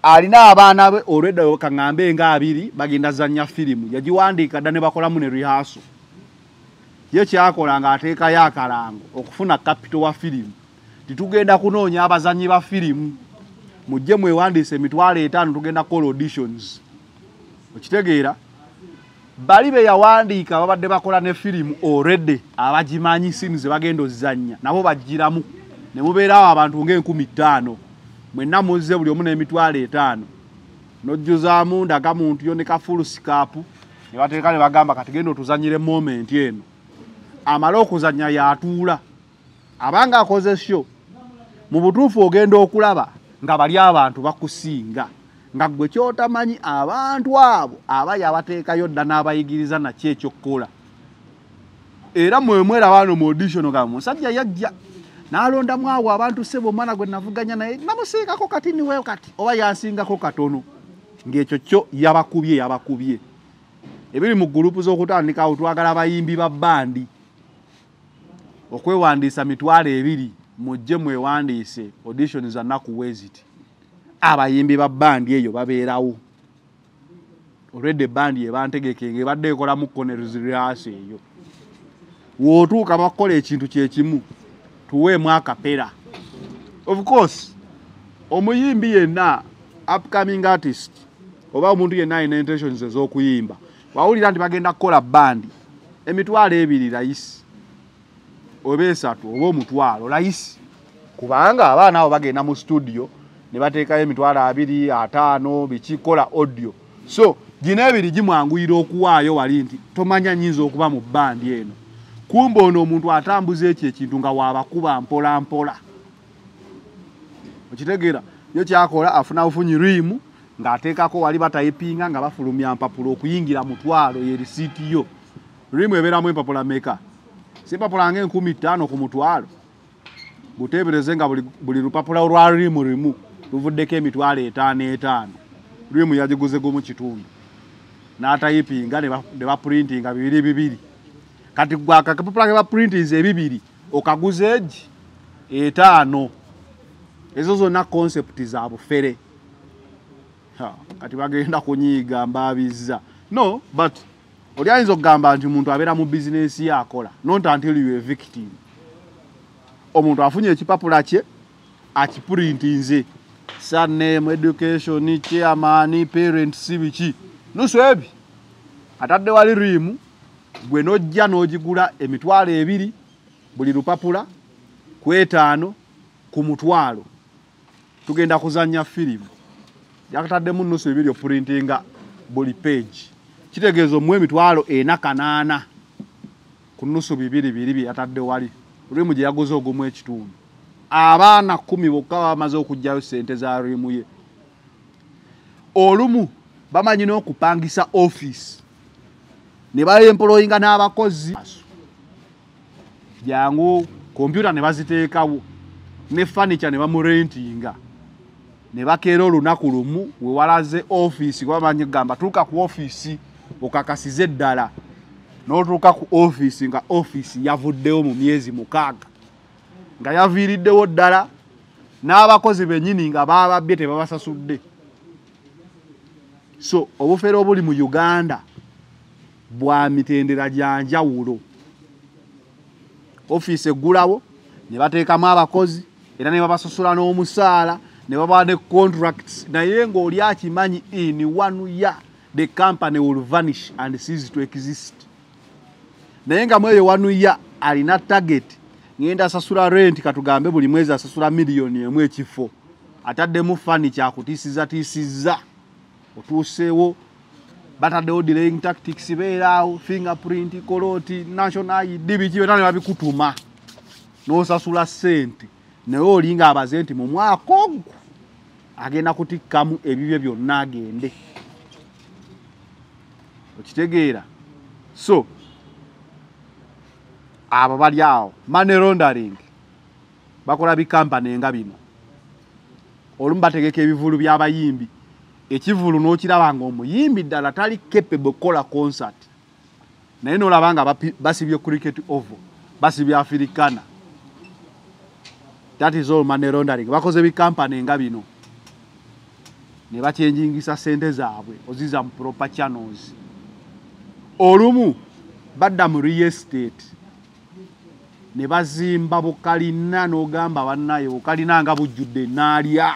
Alina abaana be already kaŋŋambe nga 2 bagenda zannya firimu, yagiwandiika dda ne bakolamu ne rehearsal. Ye kyakola ng'ateekayo akalango okufuna capital wa firimu, titugenda kunoonya abazannyi ba firimu, mujje mwewandiise 50,000 tugenda kukola auditions. Okitegeera? Bali be yawandiika babadde bakola ne firimu already, abagimanyi scenes ze bagenda ozannya nabo bagiramu, ne mubeerawo abantu nga 5,000 mwenna muzze buli omu n'50,000, n'ojjuzaamu ndagamuntu yo ne ka full scarp, ne bateeka ne bagamba kati genda otuzannyire moment eno. Amale okuzannya y'atuula abanga akoze show. Mu butuufu ogenda okulaba nga bali abantu bakusinga, nga ggwe ky'otamanyi abantu abo aba yabateekayo dda n'abayigiriza naki ekyokkola. Era mwe mweraba wano mu audition nga musajja yajja n'alondamu awo abantu, ssebo omwana gwe navuganya naye namusiigako kati niweyo kati oba yansingako katono, ng'ekyo kyo yabakubye yabakubye. Ebiri mu gurupu z'okutandikawo, twagala abayimbi ba bandi okwewandiisa 20,000, mujje mwewandiise audition za nnaku weeziti. Abayimbi ba bandi eyo babeerawo already, bandi ebantegeke ng'ebadde ekolamu ne rehearsal eyo. W'otuuka bakukola ekintu kyekimu, tuweemu akapera. Of course omuyimbi yenna upcoming artist oba omuntu yenna alina intentions ez'okuyimba, wawulira nti bagenda kukola bandi, 20,000 layisi oba 3 oba 1,000 layisi, kubanga abaana abo bagenda mu studio ne bateekayo 20,000 50 bikikola audio. So gino ebiri gimwanguyira okuwaayo wali nti tomanya nnyinza okuba mu bandi eno. Kumbe ono omuntu atambuza ekyo ekintu nga waabakuba mpola mpola. Okitegeera? Yo kyakola afuna bufunyi riimu ng'ateekako wali batayipinga nga bafulumya mpapula okuyingira 1,000 ye risiiti yo. Riimu ebeeramu empapula meka? Si empapula nga 5,000 ku 1,000. Buteebereze nga buli lupapula olwa riimu rimu luvuddeko 50,000 5. Riimu yagiguze gumu kitundu, n'atayipinga ne baprintinga 2 2. Kati gwe akapapula ke baprintinze ebibiri okaguze egi 5. Ezo zonna concept za bufere. Kati bagenda kunyiiga mbaabizza. No, but oli ayinza okugamba nti omuntu abeera mu bizinensi ye akola, not until you a victim. Omuntu afunye ekipapula kye akipurintinze, surname, education, chairman, parents, biki nusu ebi atadde wali riimu, gwe n'ojja n'ogigula 20,000 buli lupapula ku 5 ku 1,000. Tugenda kuzannya firimu, yakataddemu nusu ebiri opurintinga buli page, kitegeeza omuwa 480,000 ku nusu bibiri biri bye yatadde wali riimu gye yaguze ogumu ekitundu. Abaana 10 bokka bamaze okuggyayo ssente za rimu ye. Olumu bamanyi n'okupangisa office ne baemployinga n'abakozi, jangu kompyuta ne baziteekawo ne furniture ne bamurentinga, ne bakeera olunaku lumu we walaze ofiisi, kuba bamanyi kugamba tuuka ku ofiisi okakasize ddala, n'otuuka ku ofiisi nga ofiisi yavuddewo mu myezi 6, nga yaviiriddewo ddala, n'abakozi bennyini nga bababbye tebabasasudde. So obufere obuli mu Uganda bwa mitendera gya njawulo. Ofiisi eggulawo ne bateekamu abakozi era ne babasasula n'omusaala ne babawa ne contracts, naye ng'oli akimanyi in 1 year the company will vanish and cease to exist. Naye nga mweyo 1 year alina target, ngenda asasula rent, katugambe buli mwezi asasula miliyoni 1 ekifo, ataddemu furniture akutiisiza tiisiza, otuuseewo bataddewo delaying tactics, beeraawo fingerprint, koloti, national ID, biki byonna ne babikutuma n'osasula ssente, naye oli ng'abaze nti mu mwaka ogwo agenda kutikkamu ebibye byonna agende. Okitegeera? So abo bali awo money laundering, bakola bikampani nga bino. Olumu bategeka ebivulu by'abayimbi, ekivulu n'okiraba ng'omuyimbi ddala tali capable kukola concert, naye n'olaba nga basibye Cricket Oval, basibye Africana. That is all money laundering. Bakoze bikampani nga bino ne bakyenjingisa ssente zaabwe oziza mu proper channels. Olumu badda mu real estate ne bazimba bukalina, n'ogamba bannaye bukalina nga bujjudde naalya,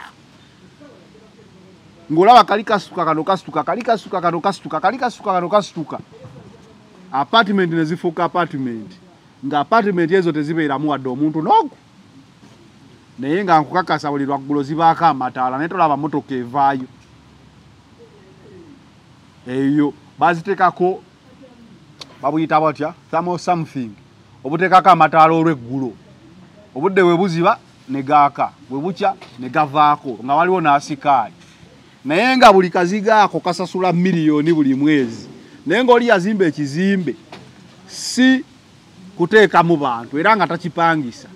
ng'olaba kali kasuka kano kasuka, kali kasuka kano kasuka, kali kasuka kano kasuka, apartment ne zifuuka apartment, nga apartment ezo tezibeeramu wadde omuntu n'ogu, naye nga nkukakasa buli lwaggulo zibaako amataala, naye tolaba motoka evaayo. Eyo baziteekako babuyita batya, thermal something, obuteekako amataala olw'eggulo, obudde bwe buziba ne gaaka, bwe bukya ne gavaako, nga waliwo n'asikaali, naye nga buli kaziga ako kasasula miliyoni buli mwezi, naye ng'oli yazimba ekizimbe si kuteekamu bantu era nga takipangisa,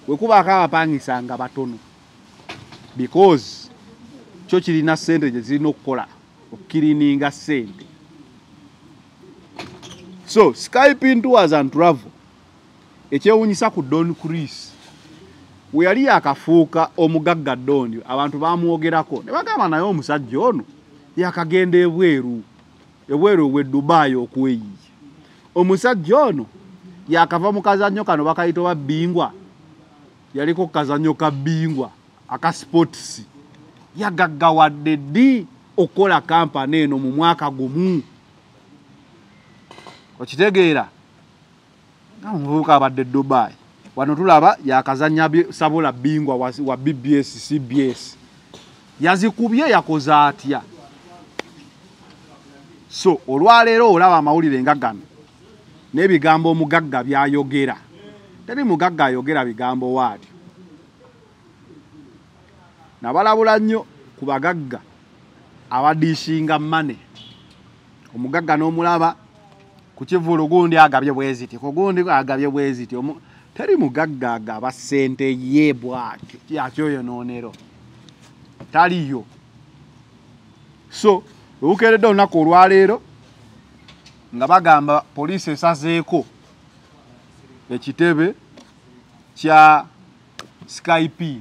bwe kubaako abapangisa nga batono, because kyo kirina ssente gye zirina okukola okukirininga ssente. So Skype Tours and Travel, ekyewuunyisa ku Don Chris, we yali yakafuuka omugagga Don, abantu bamwogerako ne bagamba naye omusajja ono yakagenda ebweru, ebweru we Dubai okweyiya. Omusajja ono yakava mu kazannyo kano bakayita oba bingwa, yaliko kazannyo ka bingwa aka sports, yagaggawadde ddi okukola kampani eno mu mwaka gumu? Okitegeera? Omuvubuka abadde Dubai, wano tulaba yakazannya sabula bingwa wa BBS CBS, yazikubye yakoze atya? So olwaleero olaba amawulire nga gano n'ebigambo omugagga by'ayogera. Teri mugagga ayogera bigambo waatyo. Nabalabula nnyo ku bagagga abadishinga money. Omugagga n'omulaba ku kivulu gundi agabye bweziti, ku gundi agabye bweziti. Teri mugagga agaba ssente ye bw'atyo yakyoyonoonero, taliyo. So webukeeredde olunaku olwaleero nga bagamba poliisi esazeeko ekitebe kya Skype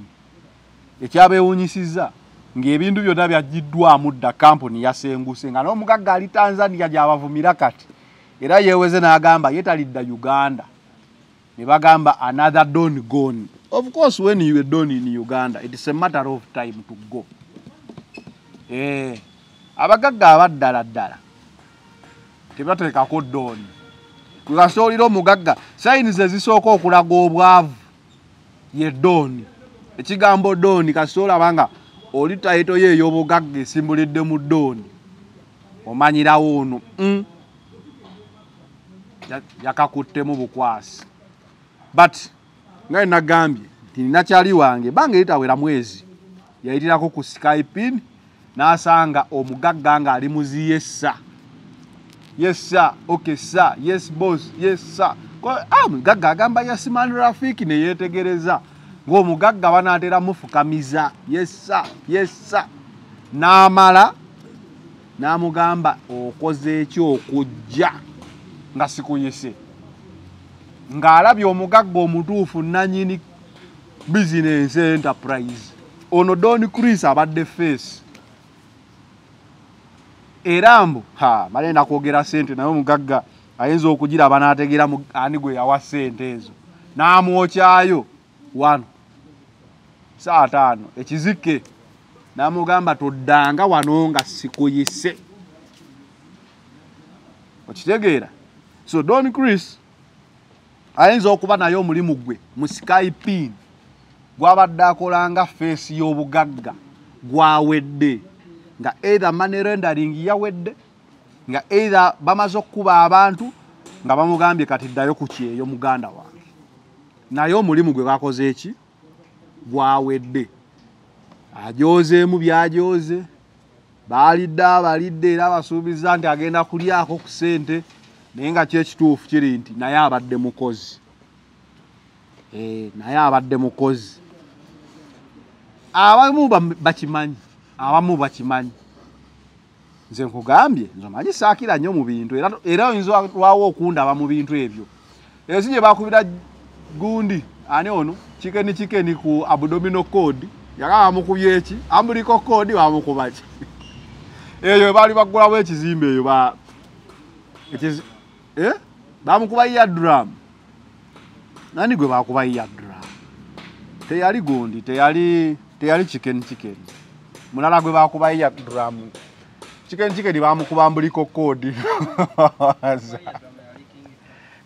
ekyabeewuunyisizza ng'ebintu byonna byaggiddwamu dda, kampuni yasenguse, nga n'omugagga ali Tanzania gy'abavumira kati, era yeeweze n'agamba ye talidda Uganda. Ne bagamba another don gone. Of course when you are done in Uganda it is a matter of time to go. Abagagga abaddala ddala tebateekako doni. Kukasoolira omugagga sayinizi ezisooka okulaga obwavu ye doni. Ekigambo doni kasoola banga oli tayito ye ey'obugagga esimbulidde mu doni, omanyirawo ono yakakuttemu bukwasi. But nga nagambye Nti nakyali wange banga eritawera mwezi yayitirako ku Skypin n'asanga omugagga ng'ali muzi yes sir, yes sir, okay sir, yes boss, yes sir. Mugagga agamba Yasman Rafiki ne yeetegereza ng'omugagga banaatera mufukamiza yes sir, yes sir. N'amala n'amugamba okoze eki okujja nga sikuyise, ng'alabye omugagga omutuufu nannyini business enterprise. Ono Don Chris abadde face era mbu malenda kwogera sente naye omugagga ayinza okugira abanaategeera ani gwe yawa sente ezo, n'amwokyayo wano 5:00 ekizike n'amugamba toddanga wano nga sikuyise. Okitegeera? So Don Chris ayinza okuba naye omulimu gwe mu Skypin gwabadde akolanga feesi y'obugagga gwawedde, nga either money rendering yawedde, nga either bamaze okukuba abantu nga bamugambye kati ddayo ku kyeyo muganda wange, naye omulimu gwe bakoze eki gwawedde. Ajozeemu byajoze, baalidde abalidde era abasuubiza nti agenda kulyako ku ssente, naye nga kyo ekituufu kiri nti naye abadde mukozi. Naye abadde mukozi. Abamu bakimanyi, abamu bakimanyi. Nze nkugambye nze omanyi saakira nnyo mu bintu, era oyinza lwawo okundaba mu bintu ebyo. Ensi gye bakubira gundi ani ono chicken chicken ku abdominal cord, yagamba bamukubye eki umbilical cord bamukuba ki eyo baali baggulawo ekizimbe eyo bamukuba eardrum. Nani gwe bakuba eardrum? Teyali gundi, teyali chicken chicken. Mulala gwe bakuba eardrum. Chicken chicken bamukuba umbilical cord.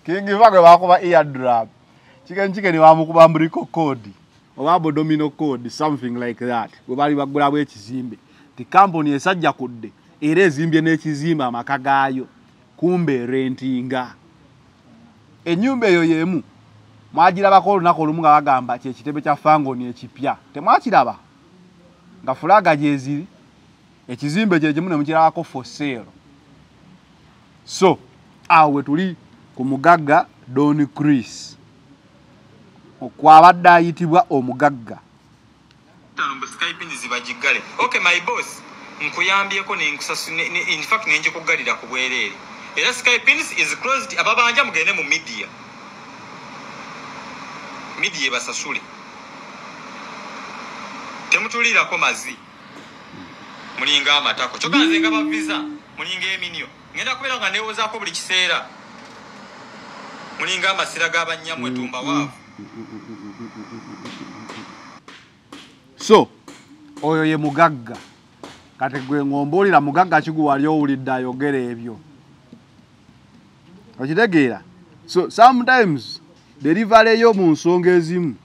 King gwe bakuba eardrum. Chicken chicken bamukuba umbilical cord oba abdominal cord, something like that. Gwe bali baggulawo ekizimbe. Ti kampuni esajja kudde era ezimbye n'ekizimbe amaka gaayo, kumbe rentinga. Ennyumba eyo y'emu mwagirabako olunaku olumu nga bagamba kyekitebe kya Fangoni ekipya, temwakiraba nga fulaga gyeziri, ekizimbe kyekimu ne mukirabako for sale. So awo we tuli ku mugagga Don Chris okwabadde ayitibwa omugagga. Okay my boss, nkuyambyeko in fact nenjikugalira ku bwereere. Era Skypins is closed, ababanja mugende mu media. Media ebasasule. Temutulirako mazi. Mulinga amatako. Kyokka nze nga ba visa, mulinga eminyo. Ngenda kubeera nga neewozaako buli kiseera. Mulinga amasira g'abannyamwe tumba waavu. So oyo ye mugagga. Kati gwe ng'ombuulira mugagga ki gwe wali owulidde ayogera ebyo? Okitegeera? So sometimes delivery yo mu nsonga ezimu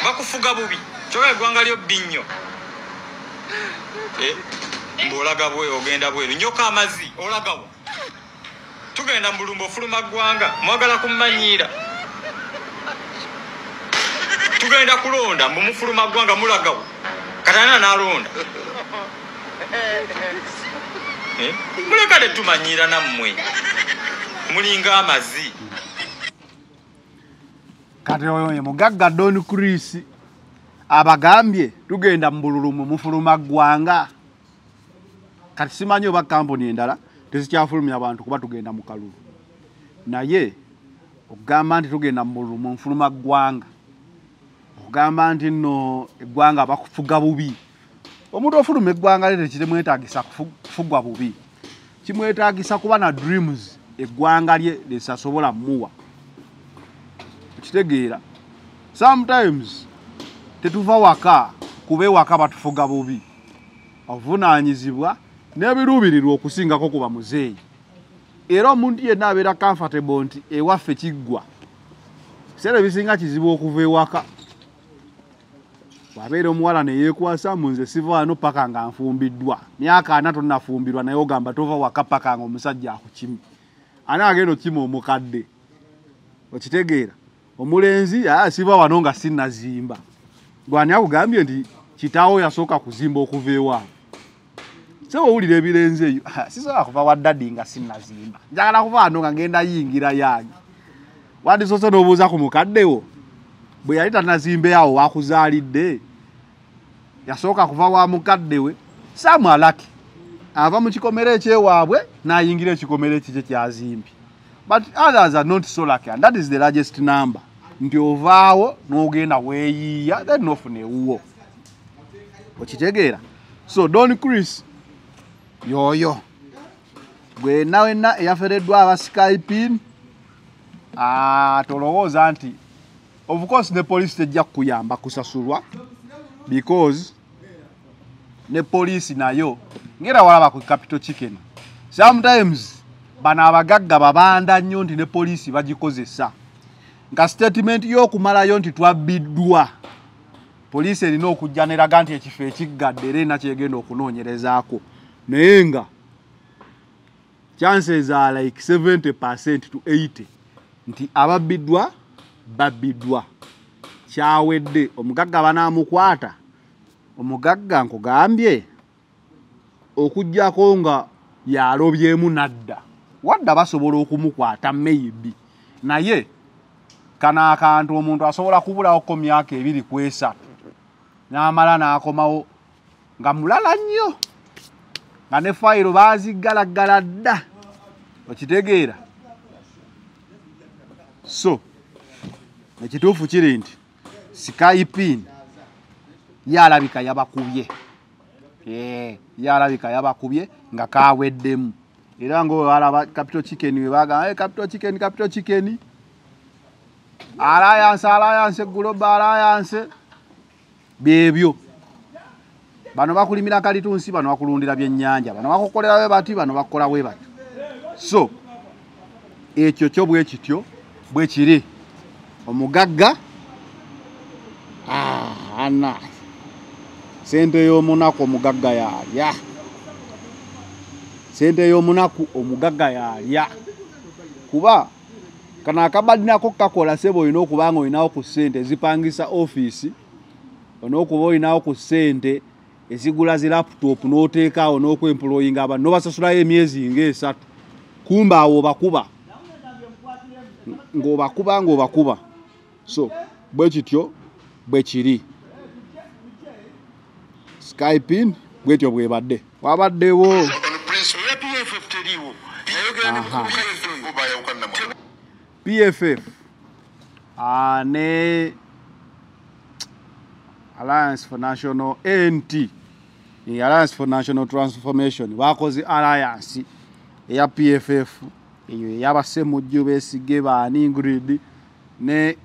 bakufuga bubi, kyokka eggwanga lyo bbi nnyo. Ng'olaga bweru, ogenda bweru, nyoka amazzi olagawa. Tugenda mu bulumba ofuluma ggwanga, mwagala kummanyiira. Tugenda kulonda mbu mufuluma ggwanga mulagawa. Katana n'alonda. Muleka tetumanyiira nammwe, mulinga amazzi. Kati oyo ye mugagga Don Chris abagambye tugenda mu bululu mufuluma ggwanga. Kati simanyi oba kampuni endala tezikyafulumya abantu kuba tugenda mu kalulu, naye okugamba nti tugenda mu bululu mufuluma ggwanga, okugamba nti nno eggwanga bakufuga bubi. Omuntu ofuluma eggwanga lye tekirimwetaagisa kufugwa bubi, kimwetaagisa kuba na dreams eggwanga lye lisasobola muwa. Okitegeera? Sometimes tetuva waka kuba ewaka batufuga bubi, obuvunaanyizibwa n'ebiruubirirwa okusingako kuba muzeeyi. Era omuntu yenna abeera comfortable nti ewaffe kiggwa, ebiseera ebisinga kizibu okuva ewaka. Bw'abeera omuwala ne yeekwasa mu nze siva wano paka nga nfumbiddwa, myaka 4 tonnafumbirwa, naye ogamba tova waka paka nga omusajja akukima. Ani agenda okukima omukadde? Okitegeera? Omulenzi siba wano nga sinnazimba. Gwani akugambye nti kitaawo yasooka kuzimba okuva ewaabwe? Sebo owulira ebirenzi eyo, sisobola kuva wa daddy nga sinnazimba, njagala kuva wano nga ngenda yingira yange. Wandisoose n'obuuza ku mukaddewo bwe yali tannazimba awo wakuzaalidde, yasooka kuva wa mukadde we. Some are lucky, ava mu kikomera ekyewaabwe n'ayingira ekikomera ekikye kyazimbye, but others are not so lucky, and that is the largest number, nti ovaawo n'ogenda weeyiiya, then n'ofuna ewuwo. Okitegeera? So Don Chris yoyo gwenna wenna eyafereddwa aba Skypin, tolowooza nti of course ne poliisi tejja kukuyamba kusasulwa, because ne poliisi nayo ngera walaba ku Capital Chicken, sometimes bano abagagga babanda nnyo nti ne poliisi bagikozesa nga statement y'okumalayo nti twabbiddwa. Poliisi erina okujja neraga nti ekifo ekiggadde era erina kyegenda okunoonyerezaako, naye nga chances are like 70% to 80 nti ababbiddwa babbiddwa, kyawedde. Omugagga banaamukwata. Omugagga nkugambye okuggyako nga yalobyemu nadda wadda, basobola okumukwata maybe, naye kano akantu omuntu asobola kubulawoko myaka 2 ku 3 n'amala n'akomawo nga mulala nnyo, nga ne fayiro baaziggalagala dda. Okitegeera? So ekituufu kiri nti Skypin yalabika yabakubye, yalabika yabakubye nga kaweddemu. Era ng'olaba Capital Chicken we bagamba, Capital Chicken, Capital Chicken, Alliance, Alliance, Global Alliance, byebyo. Bano bakulimira kalitunsi, bano bakulundira byennyanja, bano bakukolera we bati, bano bakola we bati. So ekyo kyo bwe kityo bwe kiri. Omugagga ana sente y'omunaku omugagga yalya, sente y'omunaku omugagga yalya. Kuba kano akabadinako kakola sebo, olina okuba nga olinawo ku ssente ezipangisa ofiisi, olina okuba olinawo ku ssente ezigula zi laptop n'oteekaawo n'okwemployinga abantu n'obasasulayo emyezi nga 3. Kumba awo obakuba ng'obakuba ng'obakuba. So bwe kityo bwe kiri. Skypin bwetyo bwebadde. Wabaddewo PFF ne Alliance for National ANT, Alliance for National Transformation, bakoze alliance eya PFF eyo ey'abasemujju Besigye baani Ingrid ne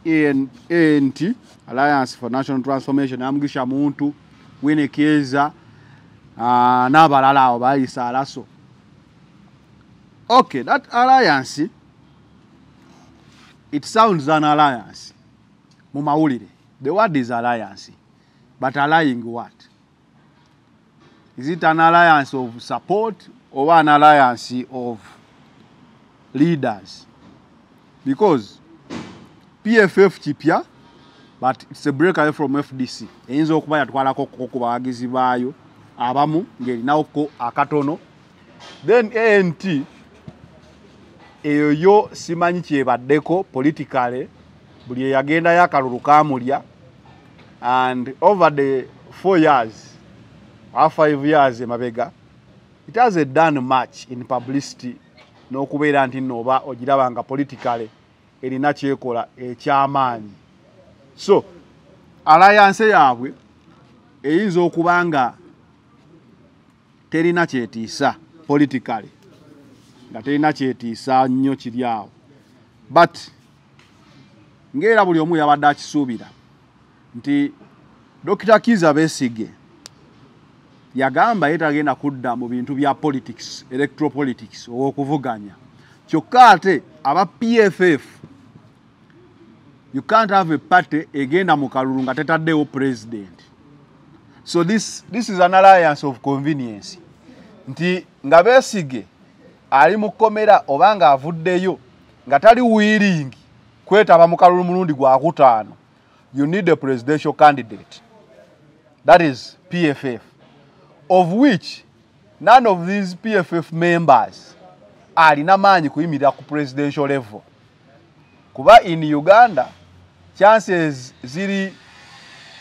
ANT, Alliance for National Transformation, Amugisha Muntu, Winnie Kieza n'abalala awo bayisa alaso. Okay, that alliance, it sounds an alliance mu mawulire. The word is alliance, but allying what? Is it an alliance of support or an alliance of leaders? Because PFF kipya, but it's a break away from FDC. Eyinza okuba yatwalako ku bawagizi baayo abamu ng'erinawoko akatono. Then ANT eyo yo simanyi kyebaddeko politically, buli eyagendayo akalulu kamulya, and over the 4 years or 5 years emabega, it hasn't done much in publicity n'okubeera nti nno oba ogiraba nga politically erina kyekola ekyamaanyi. So alliance yaabwe eyinza okuba nga terina kyetiisa politically, nga terina kyetiisa nnyo kiri awo, but ng'era buli omu yabadde akisuubira nti Dr. Kizza Besigye yagamba ye tagenda kudda mu bintu bya politics, electoral politics ow'okuvuganya. Kyokka ate aba PFF, you can't have a party egenda mu kalulu nga tetaddewo president. So this is an alliance of convenience, nti nga Besigye ali mu kkomera oba nga avuddeyo nga tali willing Kwetaba mu kalulu mulundi gwa kutaano, you need a presidential candidate, that is PFF, of which none of these PFF members alina maanyi kuyimirira ku presidential level, kuba in Uganda chances ziri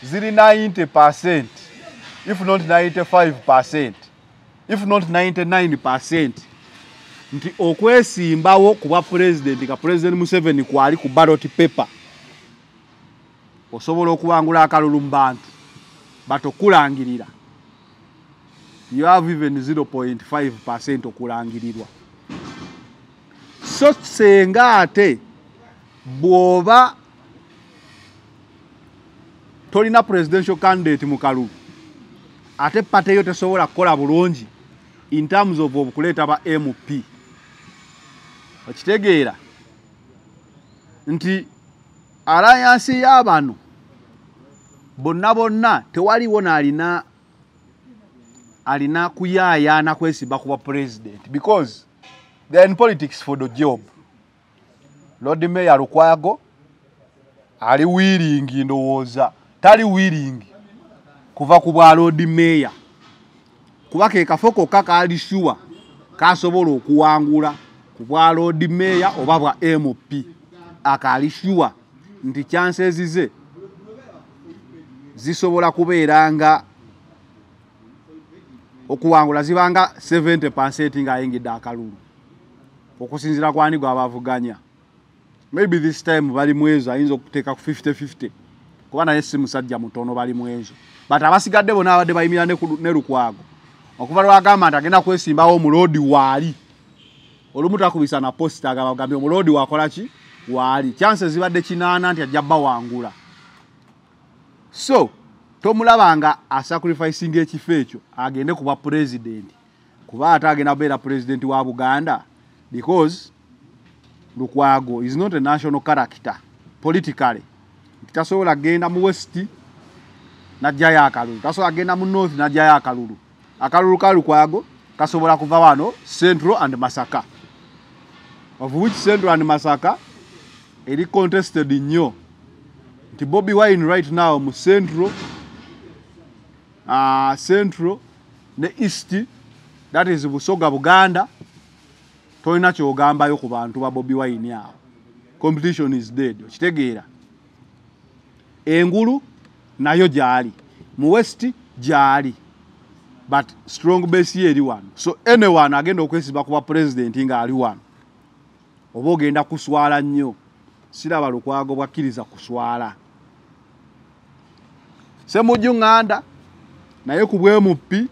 90%, if not 95%, if not 99%, nti okwesimbawo kuba president nga President Museveni kwali ku ballot paper, osobola okuwangula akalulu mu bantu, but okulangirira, you have even 0.5% okulangirirwa. So senga ate bw'oba tolina presidential candidate mu kalulu, ate party yo tesobola kukola bulungi in terms of okuleeta ba MP, okitegeera nti alliance y'abano bonna bonna tewaliwo n'alina alina kuyaayaana kwesiba kuba president, because they are in politics for the job. Lord Mayor Lukwago ali willing, ndowooza tali willing kuva ku bwa Lord Mayor, kuba ke kafo kokka kaali sure kasobola okuwangula ku bwa Lord Mayor oba bwa MP, akaali sure nti chances ze zisobola kubeera nga okuwangula zibanga 70% ng'ayingidde akalulu, okusinziira kwani gw'abavuganya. Maybe this time bali mwezo ayinza okuteeka ku 50-50, kuba naye si musajja mutono, bali mwezo, but abasigadde bonna abadde bayimira ne Lukwago okuva lwagamba nti agenda kwesimbawo omuloodi waali, olumu takubisa na poster, agamba gambye omuloodi wakola ki waali, chances zibadde 80 nti ajja bawangula. So tomulabanga asacrificing ekifo ekyo agende kuba president, kuba ate agenda kubeera president wa Buganda, because Lukwago is not a national character politically. Tasobola genda mu west najjayo akalulu, tasobola genda mu north najjayo akalulu. Akalulu ka Lukwago kasobola kuva wano Central and Masaka, of which Central and Masaka eri contested nnyo, nti Bobi Wine right now mu Central, Central ne East, that is Busoga Buganda, tolina kyogambayo ku bantu ba Bobi Wine awo, competition is dead. Okitegeera engulu nayo gyali mu west gyali, but strong base ye eri wano. So anyone agenda okwesiba kuba president ng'ali wano, oba ogenda kuswala nnyo. Siraba Lukwago bwakkiriza kuswala. Ssemujju Nganda naye ku bwe MP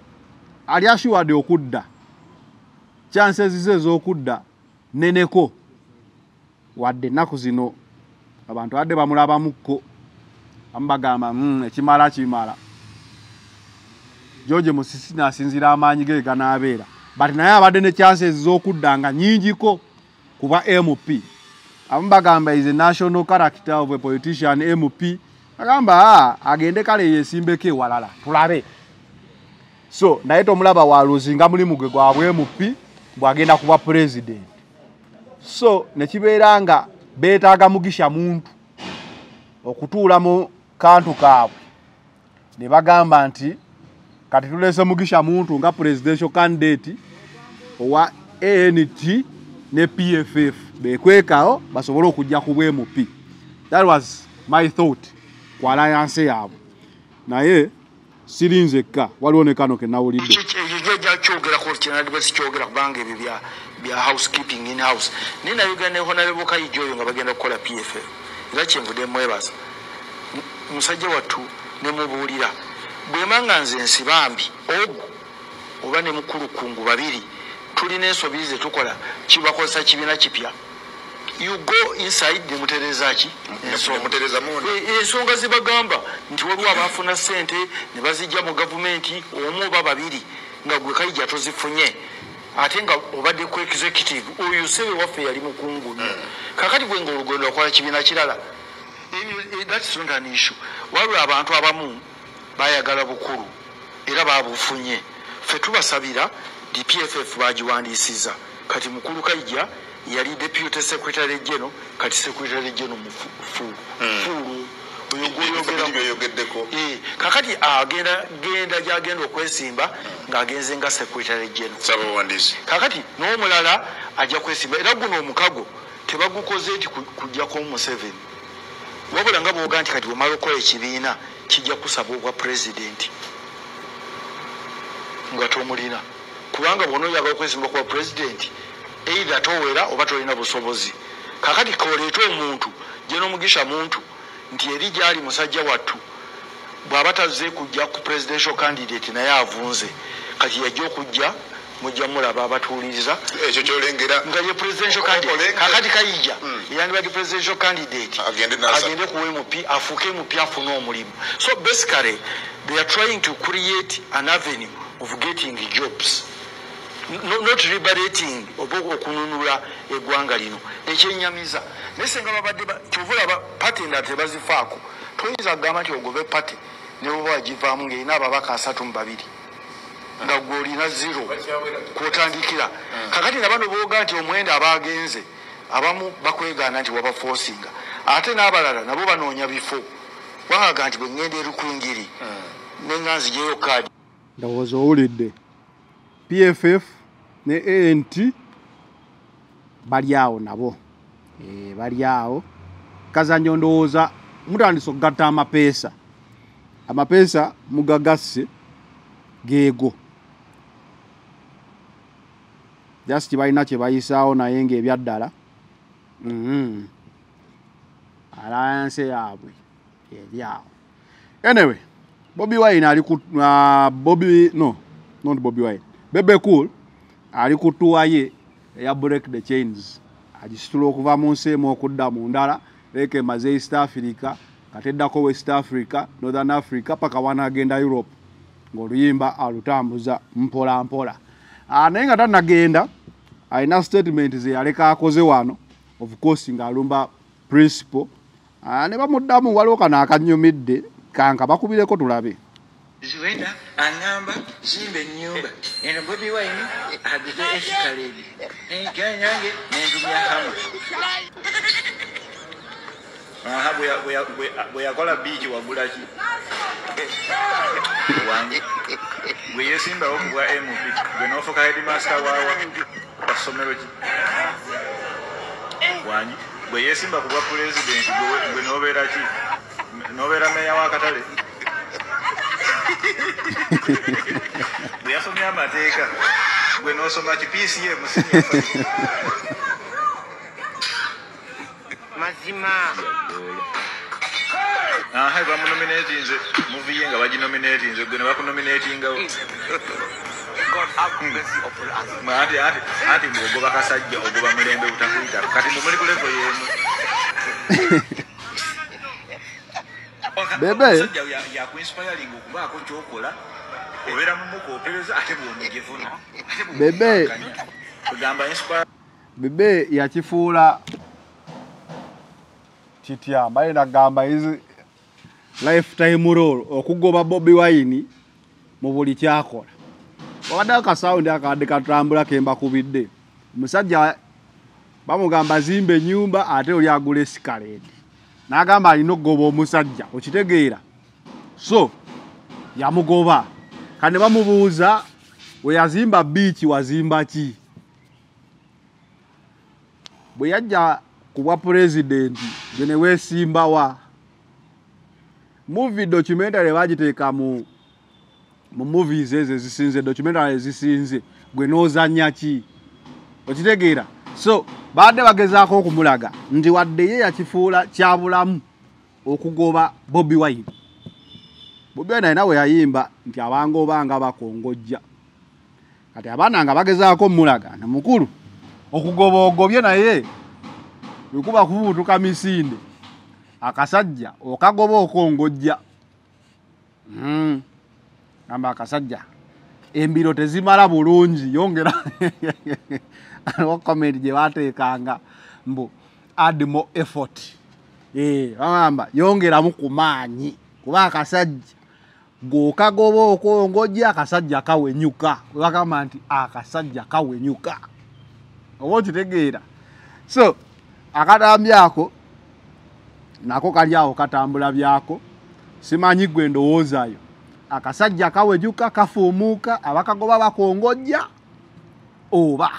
ali assured okudda, chances ze ez'okudda nneneko, wadde ennaku zino abantu badde bamulabamukko, abamu bagamba ekimala kimala. George Musisi n'asinziira amaanyi ge ganaabeera, but naye abadde ne chances z'okudda nga nnyingiko kuba MP. Abamu bagamba is a national character of a politician MP, agamba agende kale yesimbeko ewalala tulabe. So naye tomulaba waluzinga mulimu gwe gwa MP bw'agenda kuba president. So nekibeera nga beetaaga Mugisha Muntu okutuula mu kantu kaabwe, ne bagamba nti kati tuleese Mugisha Muntu nga presidential candidate owa ANT ne PFF, bekwekawo basobole okujja ku bwe MP. That was my thought ku alliance yaabwe, naye siri nzekka, waliwo ne kano ke nawulidde. Ekyo kyogerako kinadibwe sikyogera, kubanga ebyo bya housekeeping in house. Naye nayogera ne Honorable Kaija oyo nga bagenda kukola PFF, era kyenvudde mwebaza musajja wattu ne mubuulira bwema nga nze Nsibambi ogu oba ne mukulukungu babiri tulina ensobi ze tukola, kibakozesa kibiina kipya, you go inside nemutereza ki ensonga zibagamba nti waliwo abafuna ssente ne bazijja mu gavumenti omu oba babiri, nga gwe Kaija tozifunye, ate nga obadde ku executive. Oyo sebe waffe yali mukungu nnyo. Kakati gwe nga olugendo okola kibiina kirala, that's not an issue. Waliwo abantu abamu bayagala bukulu era babufunye, ffe tubasabira. DPFF bagiwandiisiza kati mukulu Kaija Yali deputy secretary general, kati secretary general mufuulu. Oyo gw'oyogeddeko. Kakati agenda genda gy'agenda okwesimba ng'agenze nga secretary general. Ssabawandiisi. Kakati n'omulala ajja kwesimba era guno omukago tebagukoze nti kujjako Museveni. Wabula nga bw'oga nti kati bw'omala okukola ekibiina kijja kusaba obwa pulezidenti nga tomulina, kubanga bw'onooyagala okwesimba kuba pulezidenti either towera oba tolina busobozi. Kakati koleeta omuntu General Mugisha Muntu nti eri gyali musajja wattu bw'aba tazze kujja ku presidential candidate naye avunze, kati yajja okujja mujja mulaba abatuuliriza ekyo kyolengera nga ye presidential candidate. Kakati Kayija yandibadde presidential candidate agende ku MP afuuke MP afune omulimu. So basically they are trying to create an avenue of getting jobs, not liberating oba okununula eggwanga lino. Ekyenyamiza naye singa babadde kyova olaba pate endala tebazifaako. Toyinza kugamba nti ogobe pate ne bw'oba wagivaamu ng'erina ababaka 32 nga gwe olina 0 kw'otandikira. Kakati na bano booga nti omwenda abagenze abamu bakwegaana nti wabafoosinga, ate n'abalala nabo banoonya bifo. Bagaga nti bwe ŋŋenda Erukwingiri ne nga nziggyeyo kaadi. Ndowooza owulidde PFF ne ANT bali awo nabo bali awo. Kazanyo ndowooza mutandise okugatta amapeesa, amapeesa mugagasse geego just balina kye bayisaawo naye ng'ebyaddala alliance yaabwe eri awo. Anyway, Bobi Wine ali ku Bobi no not Bobi Wine, Bebe Cool ali ku tour ye eya Break the Chains, agisitula okuva mu nsi emu okudda mu ndala, leka emaze East Africa, kati eddako West Africa, Northern Africa paka wanaagenda Europe ng'oluyimba alutambuza mpola mpola. Naye nga tannagenda alina statement ze yaleka akoze wano, of course ng'alumba principal. Ne bamuddamu waliwo kano akanyumidde kanka bakubireko tulabe. Zuena aŋŋamba zimba ennyumba eno Bobi Wine aguze Escalade nange nentumya Hama. Aha, bwe yakola biiki wagula ki? Wange gwe yeesimbawo ku bwa MP gwe n'ofuuka headmaster waawa wa ssomero ki? Wange gwe yeesimba ku bwa pulezidenti gwe n'obeera ki? N'obeera meeya w'akatale? Bwe yasomye amateeka gwe n'osoma ki? PCM senior. Mazima. Aha, bamunominatinze movie ye nga baginominatinze gwe ne bakunominatingawo. God have mercy upon us. Ati bw'ogoba kasajja ogoba mulembe butakuyita. Kati mwe muli ku level y'emu. Bebe omusajja yakuinspiringa okubaako ky'okola obeera mumukoopereza ate bw'omugifuna. Bebe kugamba inspire. Bebe yakifuula kitya mbaye nagamba his lifetime role okugoba Bobi Wine mu buli kyakola. Wabadde akasawundi akadde katambula ke mbakubidde. Omusajja bamugamba zimba ennyumba ate oli agula Escalade. N'agamba alina okugoba omusajja, okitegeera. So yamugoba. Kati ne bamubuuza we yazimba biiki wazimba ki? Bwe yajja ku bwa pulezidenti gwe ne weesimba wa? Movie documentary bagiteeka mu movies ezo ezisinze, documentary ezisinze, gwe n'ozannya ki? Okitegeera? So baadde bagezaako okumulaga nti wadde ye yakifuula kyabulamu okugoba Bobi Wine. Bobi Wine alina we yayimba nti abangoba nga bakongojja. Kati abaana nga bagezaako omulaga nti mukulu okugoba ogobye naye bwe kuba kubuutuka misinde akasajja okagoba okongojja. Gamba akasajja embiro tezimala bulungi yongera aliwo comment gye bateekanga mbu add more effort. Bagamba yongeramu ku maanyi kuba akasajja gwokagoba okongojja akasajja kawenyuka. Bagamba nti akasajja kawenyuka oba okitegeera. So akatambi ako nako kali awo katambula byako, simanyi gwe ndowoozayo. Akasajja kawejuka kafuumuka, abakagoba bakongojja oba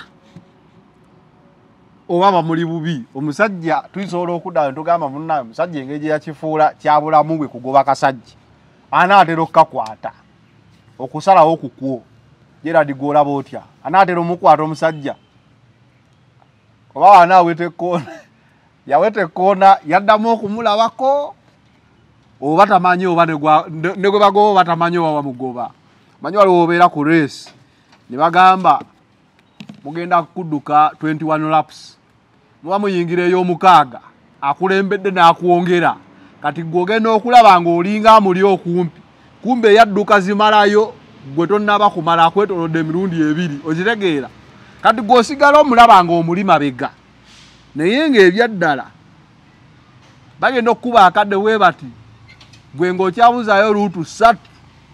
bamuli bubi. Omusajja tusobola okuddayo tugamba munnaye omusajja engeri gye yakifuula kyabulamu bwe kugoba kasajja anaatera okukakwata okusalawo kukwo. Gerald gw'olaba otya? Anaatera omukwata omusajja oba anaaweta ekkoona, yaweta ekkoona yaddamu okumulabako oba tamanyi oba ne gwe bagoba oba tamanyi oba bamugoba. Manyi waliwo obeera ku race ne bagamba mugenda kudduka 21 laps, muba muyingira ey'omukaaga akulembedde n'akwongera. Kati gwe ogenda okulaba ng'olinga amuli okumpi, kumbe eyadduka zimalayo gwe tonnaba kumala akwetoolodde emirundi ebiri, okitegeera? Kati gwe osigala omulaba ng'omuli mabega, naye ng'ebyaddala bagenda okukuba akadde bwe bati, gwe ng'okyabuzaayo luutu 3,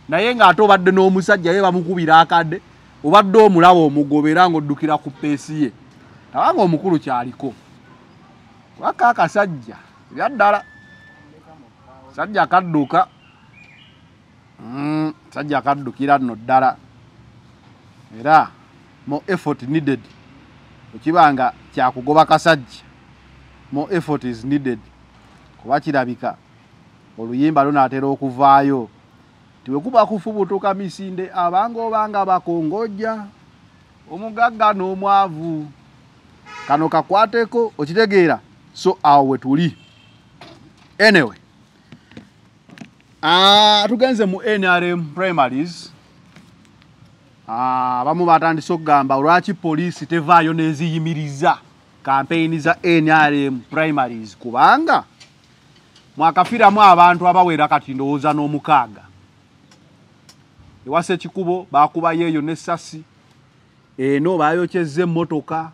naye ng'ate obadde n'omusajja ye bamukubira akadde, obadde omulaba omugobera ng'oddukira ku peesi ye. Tabanga omukulu kyaliko waka akasajja ebyaddala sajja kadduka, sajja kaddukira nno ddala. Era more effort needed, ekibanga kyakugoba kasajja, more effort is needed, kuba kirabika oluyimba lunaatera okuvaayo tiwekuba kufubutuka misinde abanga obanga bakongojja omugagga n'omwavu, kano kakwateko, okitegeera? So awo we tuli. Anyway, tugenze mu NRM primaries. Abamu batandise okugamba lwaki poliisi tevaayo n'eziyimiriza kampeyini za NRM primaries, kubanga mwakafiiramu abantu abawera kati ndowooza n'omukaaga. Ewasa ekikubo baakubayo eyo n'essasi, eno baayokyezza emmotoka,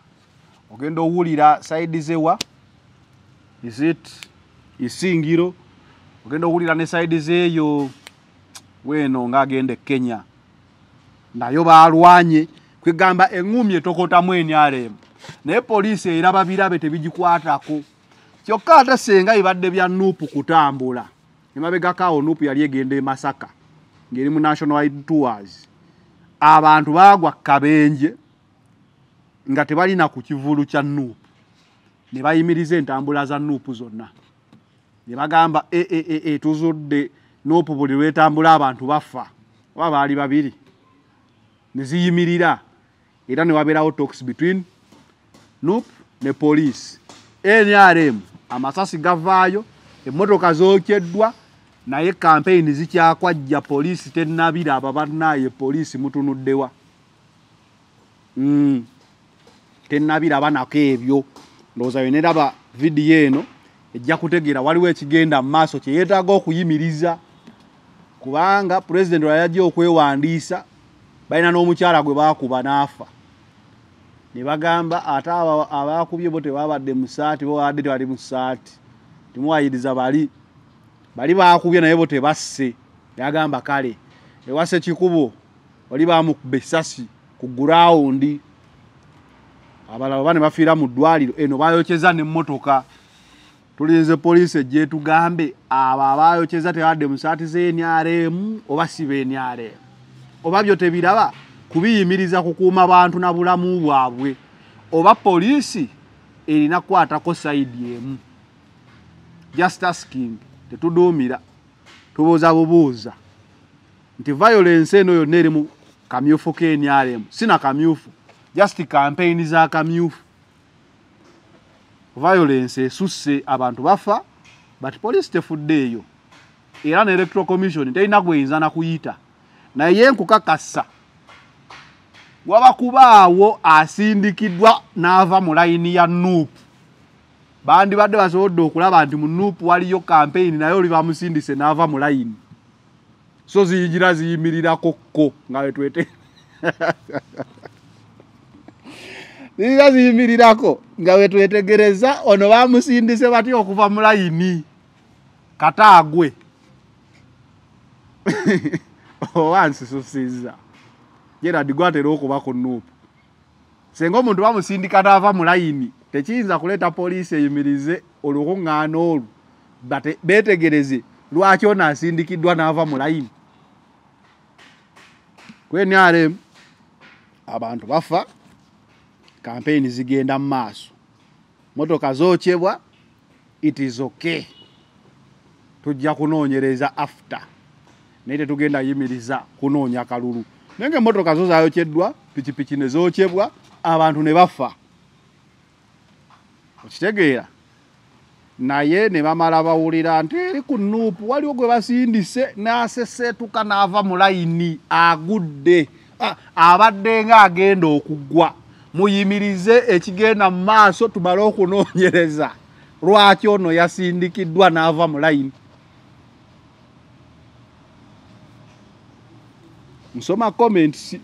ogenda owulira sayidi zewa is it Isingiro, ogenda owulira ne sayidi zeeyo weeno ng'agenda e Kenya nayo baalwanye. Kwegamba eŋŋumi etokotamu NRM, naye poliisi eraba birabe tebigikwatako. Kyokka ate senga bibadde bya NUP kutambula, emabegako awo NUP yali egenda e Masaka ng'eri mu National Wide Tours, abantu baagwa kabenje nga tebalina ku kivulu kya NUP, ne bayimiriza entambula za NUP zonna ne bagamba tuzudde NUP buli lwetambula abantu bafa, oba baali babiri, ne ziyimirira. Era ne wabeerawo talks between NUP ne poliisi. NRM amasasi gavaayo, emmotoka zookyeddwa, naye kampeyini zikyakwajja, poliisi tennabiraba. Bannaaye poliisi mutunuddewa? Tennabiraba nako ebyo. Ndowooza yoneraba vidiyo eno ejja kutegeera waliwo ekigenda mu maaso kye yeetaaga okuyimiriza, kubanga pulezidenti lwe yajja okwewandiisa balina n'omukyala gwe baakuba n'afa, ne bagamba ate abaakubye bo tebabadde mu ssaati, bo babadde tebali mu ssaati, timuwayiriza bali baakubye naye bo tebasse. Yagamba kale ewasa ekikubo oli baamukuba essasi ku gurawundi, abalala ba ne bafiira mu ddwaliro, eno baayokyeza n'emmotoka. Tulinze poliisi ejje etugambe abo abaayokyeza tebabadde mu ssaati z'NRM oba si b'NRM, oba byo tebiraba kubiyimiriza kukuuma bantu na bulamu bwabwe, oba poliisi erina kukwatako sayidi emu. Just asking, tetuduumira, tubuuza bubuuza nti violence eno yonna eri mu kamyufu k'NRM, sina kamyufu, just campaign za kamyufu. Violence esusse, abantu bafa, but poliisi tefuddeeyo, era ne Electoral Commission terina gweyinza na kuyita. Naye nkukakasa waba kubaawo asindikiddwa n'ava mu layini ya NUP, bandibadde basobodde okulaba nti mu NUP waliyo kampeyini, naye oli bamusindise n'ava mu layini, so ziyigira ziyimirirako kko nga wetwete ziyigira ziyimirirako nga wetwetegereza ono bamusindise batya okuva mu layini kataagwe. Oba nsisusiza Gerald gwatera okuba ku NUP, senga omuntu bamusindika n'ava mu layini Tekiyinza kuleeta poliisi eyimirize olukuŋŋaana olwo beetegereze lwaki ono asindikiddwa n'ava mu layini. Ku NRM abantu bafa, kampeyini zigenda mu maaso, motoka zookyebwa, it is okay. Tujja kunoonyereza after, naye tetugenda yimiriza kunoonya kalulu. Naye ng'emmotoka zo zaayokyeddwa, pikipiki ne zookyebwa, abantu ne bafa. Okitegeera? Naye ne bamala bawulira nti eri ku Nuupu waliwo gwe basindise n'aseseetuka n'ava mu layini, agudde, abadde ng'agenda okugwa. Muyimirize ekigenda mu maaso tumale okunoonyereza lwaki ono yasindikiddwa n'ava mu layini. Nsoma comments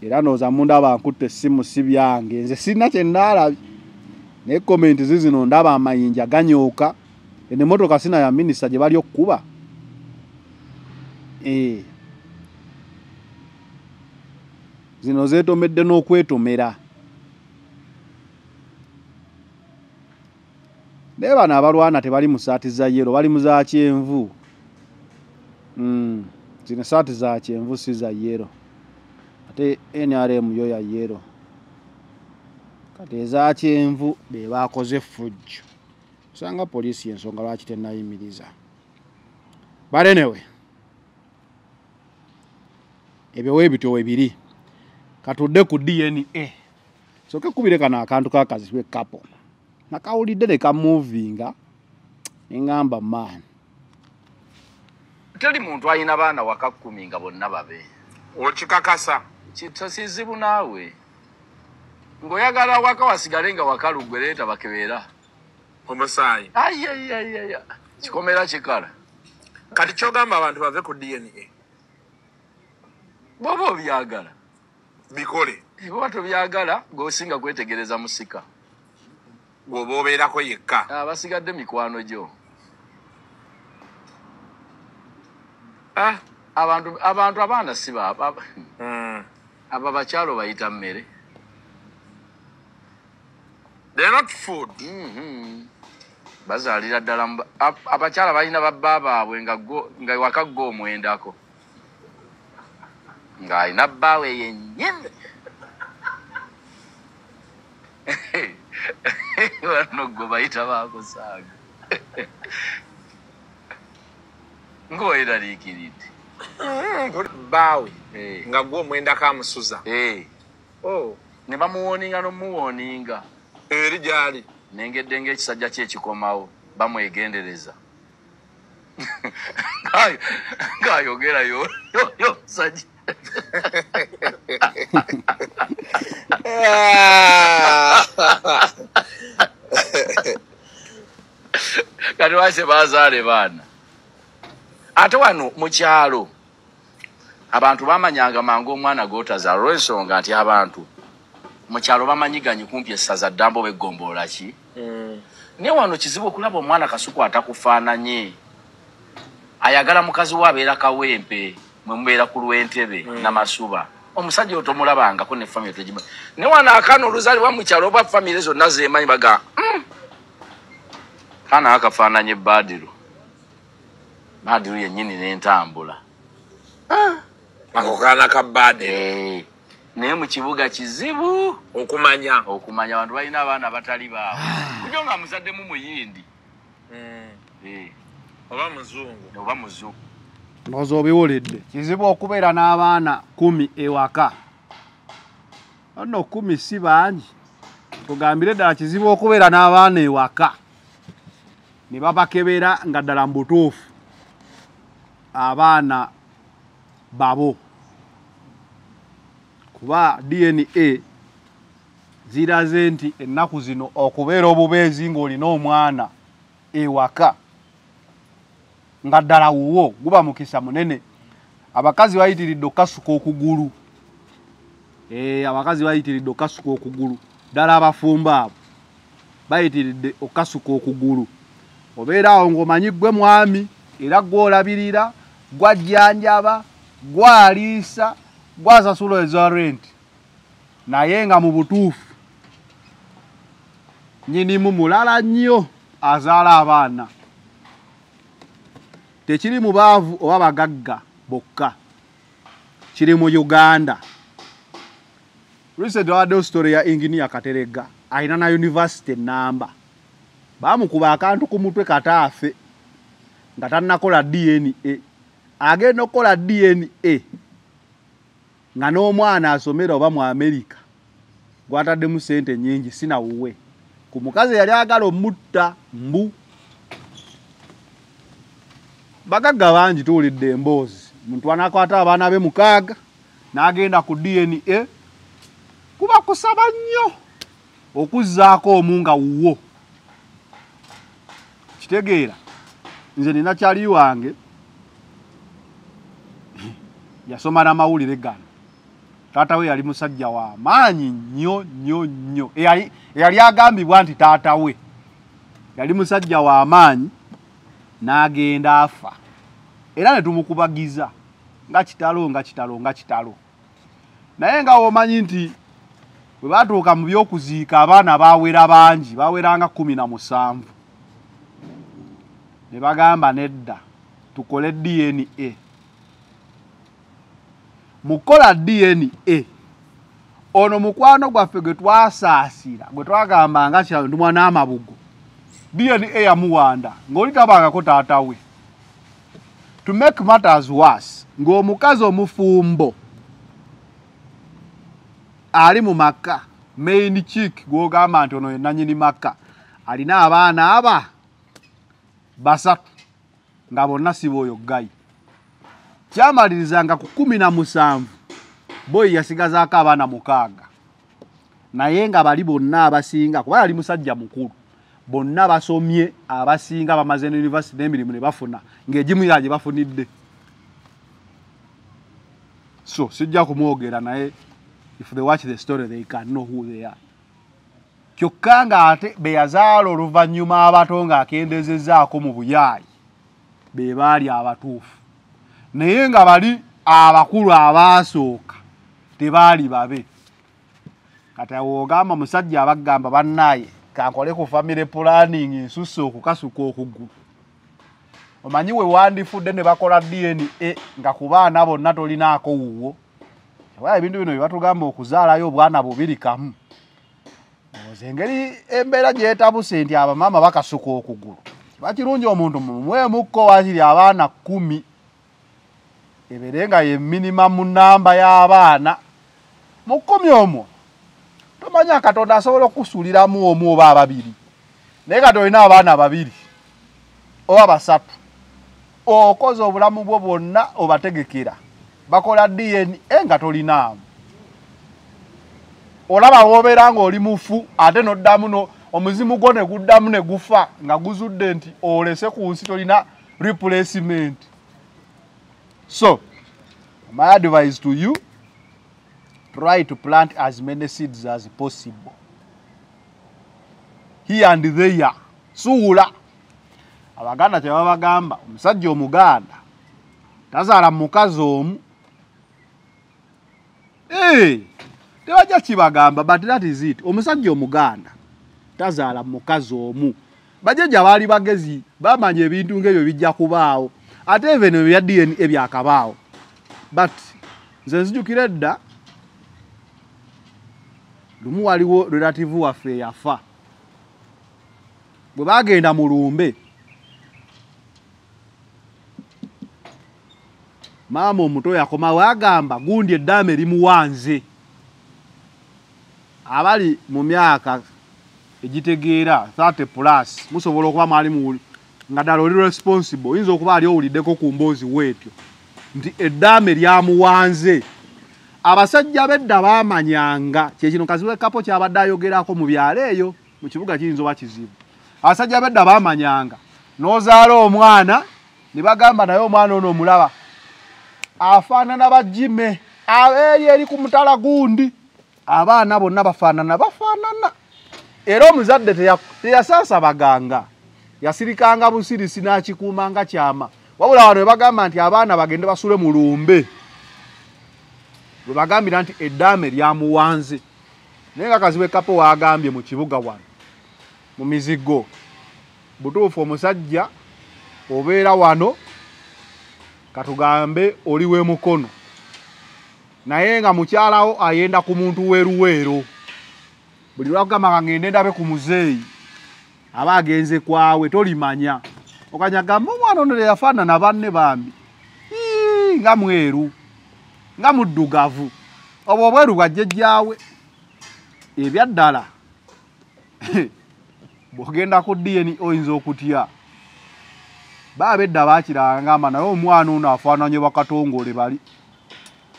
era ndowooza mundaba nkutte essimu si byange, nze sirina kye nnaalabye. Naye comments zino ndaba amayinja ganyooka, eno emmotoka sina ya minisita gye bali okukuba. Zino zeetomedde n'okwetomera. Naye bano abalwana tebali mu saati za yero, bali mu za kyenvu. Zino saati za kyenvu si za yero, ate NRM yo ya yero. Kati eza kyenvu be bakoze effujjo. Osanga poliisi ensonga lwaki tennayimiriza. But anyway, ebyo weebityo we biri. Katudde ku DNA. Sooka kkubire kano akantu k'akazibwe kapo. Nakawulidde ne kamuvinga ne ŋŋamba man. Teri muntu alina baana waka 10 nga bonna babe. Okikakasa. Kizibu naawe. Ng'oyagala waka wasigale nga wakalu gwe leeta bakebeera. Omusaayi. Ayayayaya. Kikomera kikala. Kati ky'ogamba abantu bave ku DNA. Bw'oba obyagala. Bikole. Bw'oba tobyagala gw'osinga kwetegereza musika. Bw'oba obeerako yekka. Abasigadde mikwano gyo. Abantu abaana si abo abakyalo bayita mmere. They are not food. Bazaalira ddala abakyala balina babba baabwe nga waka gwo omwendako. Ng'alina bbaawe yennyini. Wano gwe bayita baakusaaga. Ng'oyeraliikiridde. Bbaawe nga gwe omwendako amusuza. Ne bamuwooninga n'omuwooninga. Eri gy'ali. Nengedde ng'ekisajja kye ekikomawo bamwegendereza. Ng'ayogera yo musajja. Kati lwaki bazaale baana? Ate wano mu kyalo abantu bamanyanga mangu omwana gw'otazaala olw'ensonga nti abantu mu kyalo bamanyiganyi kumpi essaza ddamba oba eggombolola ki. Naye wano kizibu okulaba omwana Kasuku atakufaananye. Ayagala mukazi we abeera Kawempe, mwe mubeera ku Lwentebe Namasuba. Omusajja otomulabangako ne famire togimanyi. Naye wano akaana oluzaalibwa mu kyalo oba famire zonna zeemanyi baga kaana akafaananye Badiru. Badiru yennyini n'entambula. Ako kaana ka Badiru. Naye mu kibuga kizibu okumanya. Okumanya abantu balina abaana abatali baabwe. Kujo nga muzaddemu muyindi. Oba muzungu. Oba muzungu. Ndowooza obiwulidde. Kizibu okubeera n'abaana 10 ewaka. Nno 10 si bangi. Tugambire ddala kizibu okubeera n'abaana ewaka. Ne babakebera nga ddala mu butuufu abaana babo. Kuba DNA ziraze nti ennaku zino okubeera obubeezi ng'olina omwana ewaka nga ddala wuwo guba mukisa munene. Abakazi bayitiridde okukasuka okugulu. Abakazi bayitiridde okukasuka okugulu. Ddala abafumbo abo bayitiridde okukasuka okugulu. Obeera awo ng'omanyi ggwe mwami era gw'olabirira, gw'ajjanjaba, gw'aliisa, gw'asasula eza rent. Naye nga mu butuufu Nyinimu mulala nnyo azaala abaana. Tekiri mu baavu oba bagagga bokka, kiri mu Uganda. Recently waddewo story ya Engineer Kateregga, alina na university namba. Baamukuba akantu ku mutwe kataafe nga tannakola DNA. Agenda okukola DNA nga n'omwana asomera oba mu America gwataddemu ssente nnyingi sinawuwe ku mukazi yali agala omutta mbu. Bagagga bangi tuwulidde emboozi, muntu anakwata abaana be 6 n'agenda ku DNA, kuba kusaba nnyo okuzzaako omu nga wuwo. Kitegeera nze nina kyali wange yasoma n'amawulire gano. Taata we yali musajja wa maanyi nnyo nnyo nnyo. Eyali agambibwa nti taata we yali musajja wa maanyi n'agenda afa, era ne tumukubagiza nga kitalo nga kitalo nga kitalo. Naye nga womanyi nti bwe batuuka mu by'okuziika abaana baawera bangi, baaweranga 17. Ne bagamba nedda, tukole DNA. Mukola DNA ono mukwano gwaffe gwe twasaasira, gwe twagamba nga kiralo ndi mwana amabugo, DNA yamuwanda ng'oli tabangako taata we. To make matters worse, ng'omukazi omufumbo ali mu maka, main chick gw'ogamba nti ono ye nannyini maka, alina abaana aba 3 nga bonna si b'oyo ggayi. Kyamalirizanga ku 17 boyi yasigazaako abaana 6, naye nga bali bonna abasinga, kuba yali musajja mukulu, bonna basomye, abasinga bamaze ne university n'emirimu ne bafuna ng'egimu ya gye bafunidde. So sijja kumwogera, naye if they watch the story they can know who they are. Kyokka ng'ate be yazaala oluvannyuma abato ng'akendezezzaako mu buyaayi be baali abatuufu, naye nga bali abakulu abaasooka tebaali babe. Kati awo ogamba musajja abagamba bannaye kankole ku family planning nsusse okukasuka okugulu. Omanyi we wandifudde ne bakola DNA nga ku baana bonna tolinaako wuwo. Oba ebintu bino bye batugamba okuzaalayo obwana 2 kamu. Oze engeri embeera gyetabuse nti abamaama bakasuka okugulu, kiba kirungi omuntu mumuweemukko waakiri abaana 10, ebeere nga ye minimum namba y'abaana. Mu 10 omwo tomanya Katonda asobola okukusuuliramu omu oba 2, naye kati olina abaana 2 oba 3, okoze obulamu bwo bwonna obategekera, bakola DNA nga tolinaamu. Olaba w'obeera ng'oli mufu ate n'oddamu omuzimu gwo ne guddamu ne gufa nga guzudde nti olese ku nsi tolina replacement. So my advice to you, try to plant as many seeds as possible here and there. Suula. Abaganda kye baba bagamba, omusajja omuganda tazaala mukazi omu. Tebajja kibagamba, but that is it. Omusajja omuganda tazaala mukazi omu. Bajjajja baali bagezi, bamanya ebintu ng'ebyo bijja kubaawo, ate even ebya DNA byakabaawo. But nze nzijukira edda lumu waliwo relative waffe yafa, bwe baagenda mu lumbe, maama omuto yakomawo agamba gundi eddaame limuwanze. Abali mu myaka egitegeera 30 plus musobola okuba mwali nga ddala oli responsible, oyinza okuba ali owuliddeko ku mboozi weetyo nti eddaame lyamuwanze. Abasajja b'edda baamanyanga kyekino Kazibwe Kapo kyabadde ayogerako mu byalo eyo, mu kibuga kiyinza oba kizibu. Abasajja b'edda baamanyanga n'ozaala omwana ne bagamba naye omwana ono omulaba afaanana bajime abeeri eri ku mutala gundi, abaana bonna bafaanana bafaanana. Era omuzadde teyasaasabaganga, yasirikanga busirisi n'akikuumanga kyama. Wabula wano bagamba nti abaana bagende basule mu lumbe, bwe bagambira nti eddaame lyamuwanze. Naye nga Kazibwe Kapo waagambye mu kibuga wano, Mu mizigo. Butuufu omusajja obeera wano katugambe oli w'emukono. Naye nga mukyalawo ayenda ku muntu weruweero. Buli lwakugamba nga ngende ndabe ku muzeeyi aba agenze kwawe tolimanya. Okanyagamba omwana ono teyafaanana banne bambi. Nga mweru, nga muddugavu. Obwo obweru bwa jjajjaawe. Ebyaddala bw'ogenda ku DNA oyinza okutya. Baaba edda baakiranga ngamba naye omwana ono afaananye bakatongole bali.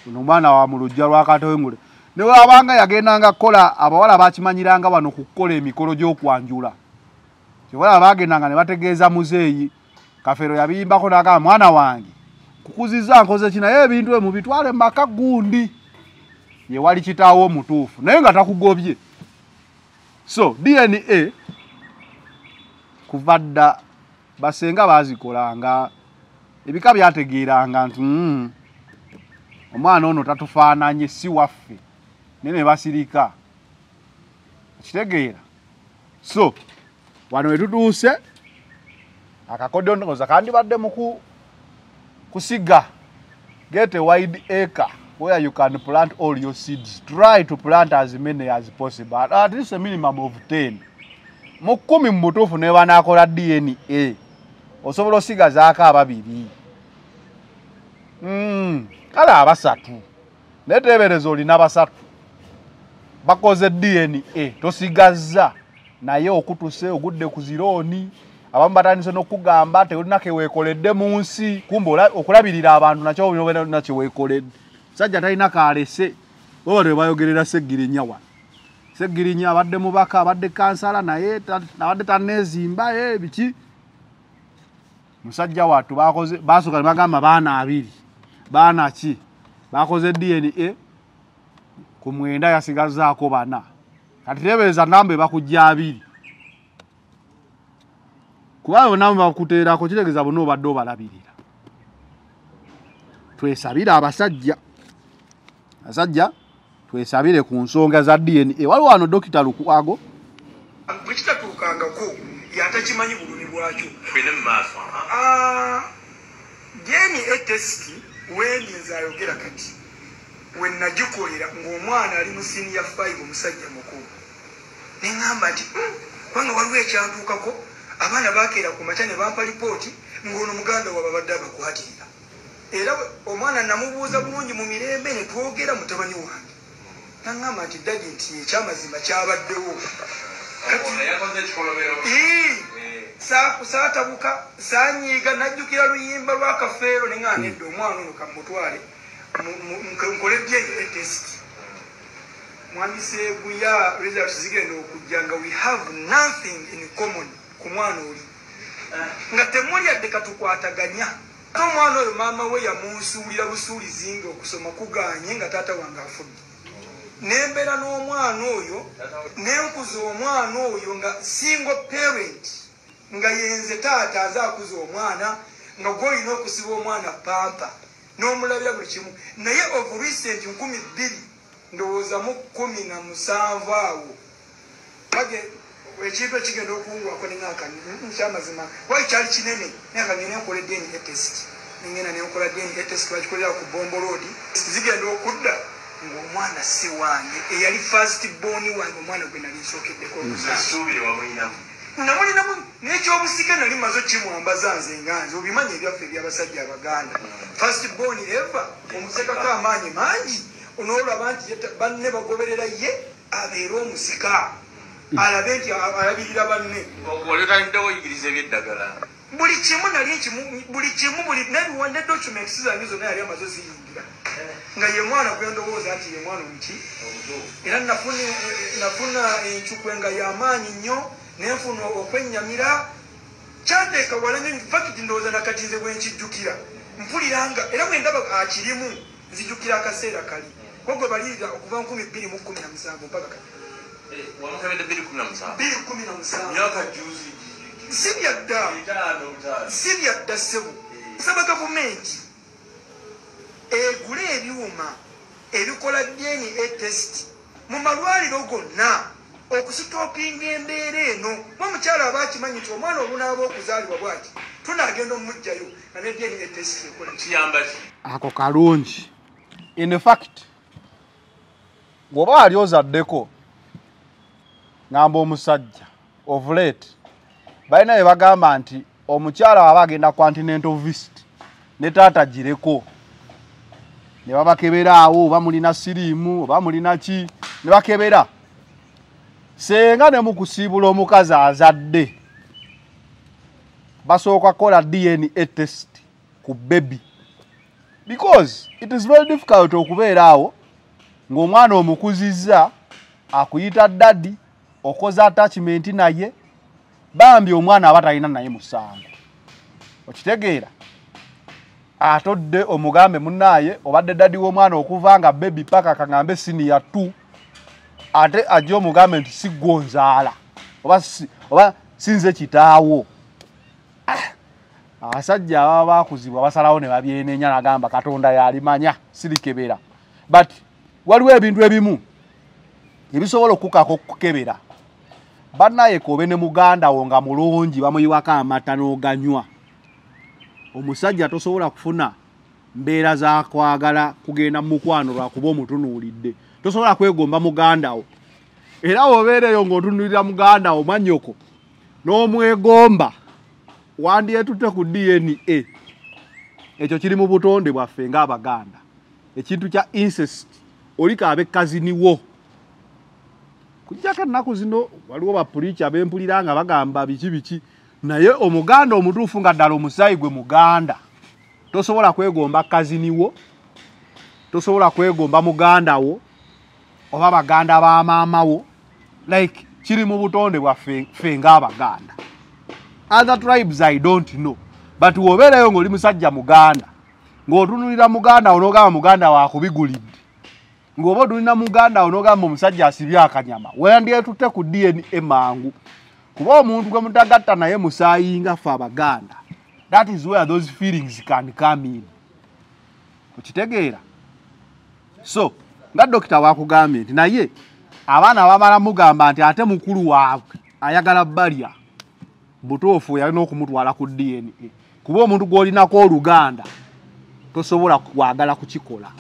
Ono omwana wa mu luggya lwa Katongole. Ne bw'abanga yagendanga kukola, abawala baakimanyiranga wano ku kukola emikolo gy'okwanjula. Kyova baagendanga ne bategeeza muzeeyi. Kafeero yabiyimbako n'agamba mwana wange kukuzizza nkoze ki naye ebintu ebyo mubitwale mu maka gundi. Ye wali kitaawo omutuufu naye nga takugobye. So DNA kuva dda basenga baazikolanga, ebika byategeeranga nti omwana ono tatufaananye si waffe, naye ne basirika. Kitegeera. So wano we tutuuse akakodyo ndowooza kandibadde mu kusiga. Get a wide acre where you can plant all your seeds. Try to plant as many as possible, at least a minimum of 10. Mu 10 mu butuufu ne banaakola DNA osobola osigazaako ababiri, kale abasatu, naye teebereza olina basatu bakoze DNA tosigazza, naye okutuse ogudde ku zirooni. Abamu batandise n'okugamba tewolina ke weekoledde mu nsi, kumbe okulabirira abantu nakyo olina kye weekoledde. Musajja talina kaalese. Bo bano bayogerera Ssegirinya wano. Ssegirinya abadde mubaka, abadde kansala, naye abadde tanneezimba biki. Musajja wattu bakoze, baasooka ne bagamba baana abiri, baana ki, bakoze DNA ku 9 yasigazzaako 4. Kati teebereza namba ebakujja 2. Kuba bonna bakuteerako kitegeeza bonna obadde obalabirira. Twesabire abasajja. Abasajja twesabire ku nsonga za DNA. Waliwo wano Dokita Lukwago. Bwe kitatuukangako yatakimanyi bulumi bwakyo. DNA test wendi nze ayogera kati we nagikolera ng'omwana ali mu senior 5 omusajja mukulu. Ne ŋŋamba nti kubanga waliwo ekyantuukako, abaana bakeera ku makya ne bampa lipooti ng'ono muganda waabwe abadde abakwatirira. Era omwana namubuuza bulungi mu mirembe ne twogera mutabani wange. Naŋŋamba nti daddy nti ekyamazima kyabaddewo. Saatabuka, saanyiiga, najjukira luyimba lwa Kafeero ne ŋŋamba nedda omwana ono kamutwale nkole DNA test. Mwami Sseguya results zigenda okujja nga we have nothing in common ku mwana oli. Nga temuli yadde katukwataganya. Ate omwana oyo maama we yamunsuulira busuulizi nga okusoma kugaanye nga taata wange afudde. Nembeera n'omwana oyo, nenkuza omwana oyo nga single parent, nga yenze taata aze akuza omwana, nga gw'olina okusiba omwana pampa n'omulabira buli kimu. Naye of recent 2017 awo ekintu ekigenda okuwungwako ne nkyamazima wali kyali kinene, naye ka ngende nkola DNA test. Nengenda ne nkola DNA test, bagikolera ku Bombo Road. Zigenda okudda ng'omwana si wange, eyali first born wange, omwana gwe nali nsookeddeko okuzaala. Namulinamu n'ekyobusika nali maze okimwambaza nze nga nze, obimanyi ebyaffe eby'abasajja Abaganda. First born ever omusekako amaanyi mangi, onoolaba nti banne bagoberera ye abeere omusika, alabe nti alabirira banne. Oli otandikiddewo oyigiriza eby'eddagala. Buli kimu nali nkimu, buli kimu, buli ne documents zange zonna yali amaze oziyingira. Nga ye mwana gwe ndowooza nti ye mwana omuki. Era nafuna encukwe nga y'amaanyi nnyo, nenfuna okwennyamira. Kyanteeka wala nnyo, in fact ndowooza nakati nze bwe nkijjukira. Mpulira nga era bwe ndaba akirimu nzijjukira akaseera kali. Ko gwe balirira okuva 2017 mpaka kati. Wamukebedde 2017? 2017. Myaka juzi. Si byadda. Si byadda ssebo. Nsaba gavumenti egule ebyuma ebikola DNA test mu malwaliro gonna. Okusitopinga embeera eno, omukyala aba akimanyi nti omwana olunaaba okuzaalibwa bwati tunaagenda omugjayo nga ne DNA test ekola. Kiyamba ki? Ako kalungi. In fact, bw'oba wali ozaddeko, ngamba omusajja of late balina bye bagamba nti omukyala waba agenda ku antenatal visit ne taata gireko ne babakebera awo oba mulina siriimu oba mulina ki, ne bakebera. Senga ne mukusiibula omukazi azadde, basooka kukola DNA test ku baby, because it is very difficult okubeera awo ng'omwana omukuzizza akuyita daddy, okoze attachment naye, bambi omwana aba talina naye musango. Okitegeera? Atodde omugambe munnaaye obadde daddy w'omwana okuva nga baby paka kaŋŋambe senior 2, ate ajje omugambe nti si ggwe onzaala oba sinze kitaawo. Abasajja ababa baakuzibwa basalawo ne babyenenya, nagamba Katonda yalimanya sirikebera. But waliwo ebintu ebimu ebisobola okukaka okukebera. Bannaye kobe ne muganda wo nga mulungi bamuyiwako amata n'oganywa, omusajja tosobola kufuna mbeera za kwagala kugenda mu mukwano lwakuba omutunuulidde. Tosobola kwegomba muganda wo, era obeereyo ng'otunuulira muganda wo mwannyoko n'omwegomba, wandyetutte ku DNA. Ekyo kiri mu butonde bwaffe ng'Abaganda, ekintu kya incest. Oli kaabe kazini wo. Kujjako ennaku zino waliwo bapuliiki abempulira nga bagamba biki biki, naye Omuganda omutuufu nga ddala omusaayi gwe Muganda, tosobola kwegomba kazini wo, tosobola kwegomba muganda wo oba baganda ba maama wo. Like kiri mu butonde bwaffe ffe ng'Abaganda. Other tribes I don't know, but wobeerayo ng'oli musajja Muganda ng'otunulira muganda wo n'ogamba muganda waakubigulidde, ng'oba otunulira muganda wo n'ogamba omusajja asibye akanyama, wandyetutte ku DNA mangu, kuba omuntu gwe mutagatta naye musaayi nga ffe Abaganda, that is where those feelings can come in. Okitegeera? So nga dokita wakugambye nti naye abaana bamala mugamba nti ate mukulu waabwe ayagala balya, butuufu yalina okumutwala ku DNA, kuba omuntu gw'olinako oluganda tosobola kwagala kukikola,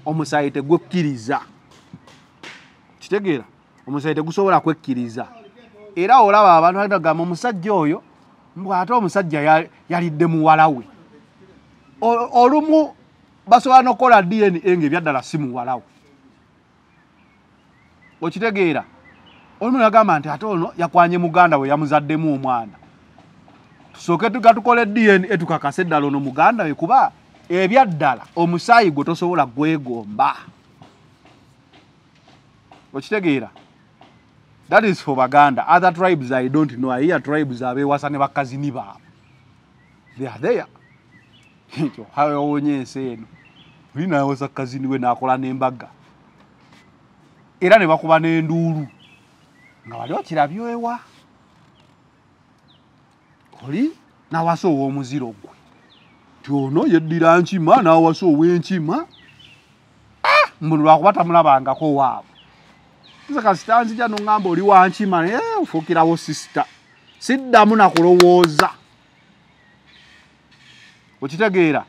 omusaayi tegwekkiriza. Kitegeera? Omusaayi tegusobola kwekkiriza. Era olaba abantu bagamba omusajja oyo mbu ate omusajja yalidde muwala we. Olumu basobola n'okukola DNA ng'ebyaddala si muwala we. Okitegeera? Olumu nagamba nti ate ono yakwanye muganda we yamuzaddemu omwana, tusooke tukole DNA tukakase ddala ono muganda we, kuba ebyaddala omusaayi gwe tosobola gwegomba. Okitegeera? That is for Baganda. Other tribes I don't know. I hear tribes abeewasa ne bakazini baabwe. They are there. Kyokka ensi eno oli n'awasa kazini we n'akola n'embaga, era ne bakuba n'enduulu nga wali okirabye ewa oli n'awasa ow'omuziro gwe, nti ono yeddira nkima n'awasa ow'enkima, mbu lwakuba tamulabangako waabwe. Nze kasita nzija n'oŋŋamba oli wa nkima, naye ofuukirawo sisita, siddamu na kulowooza. Okitegeera?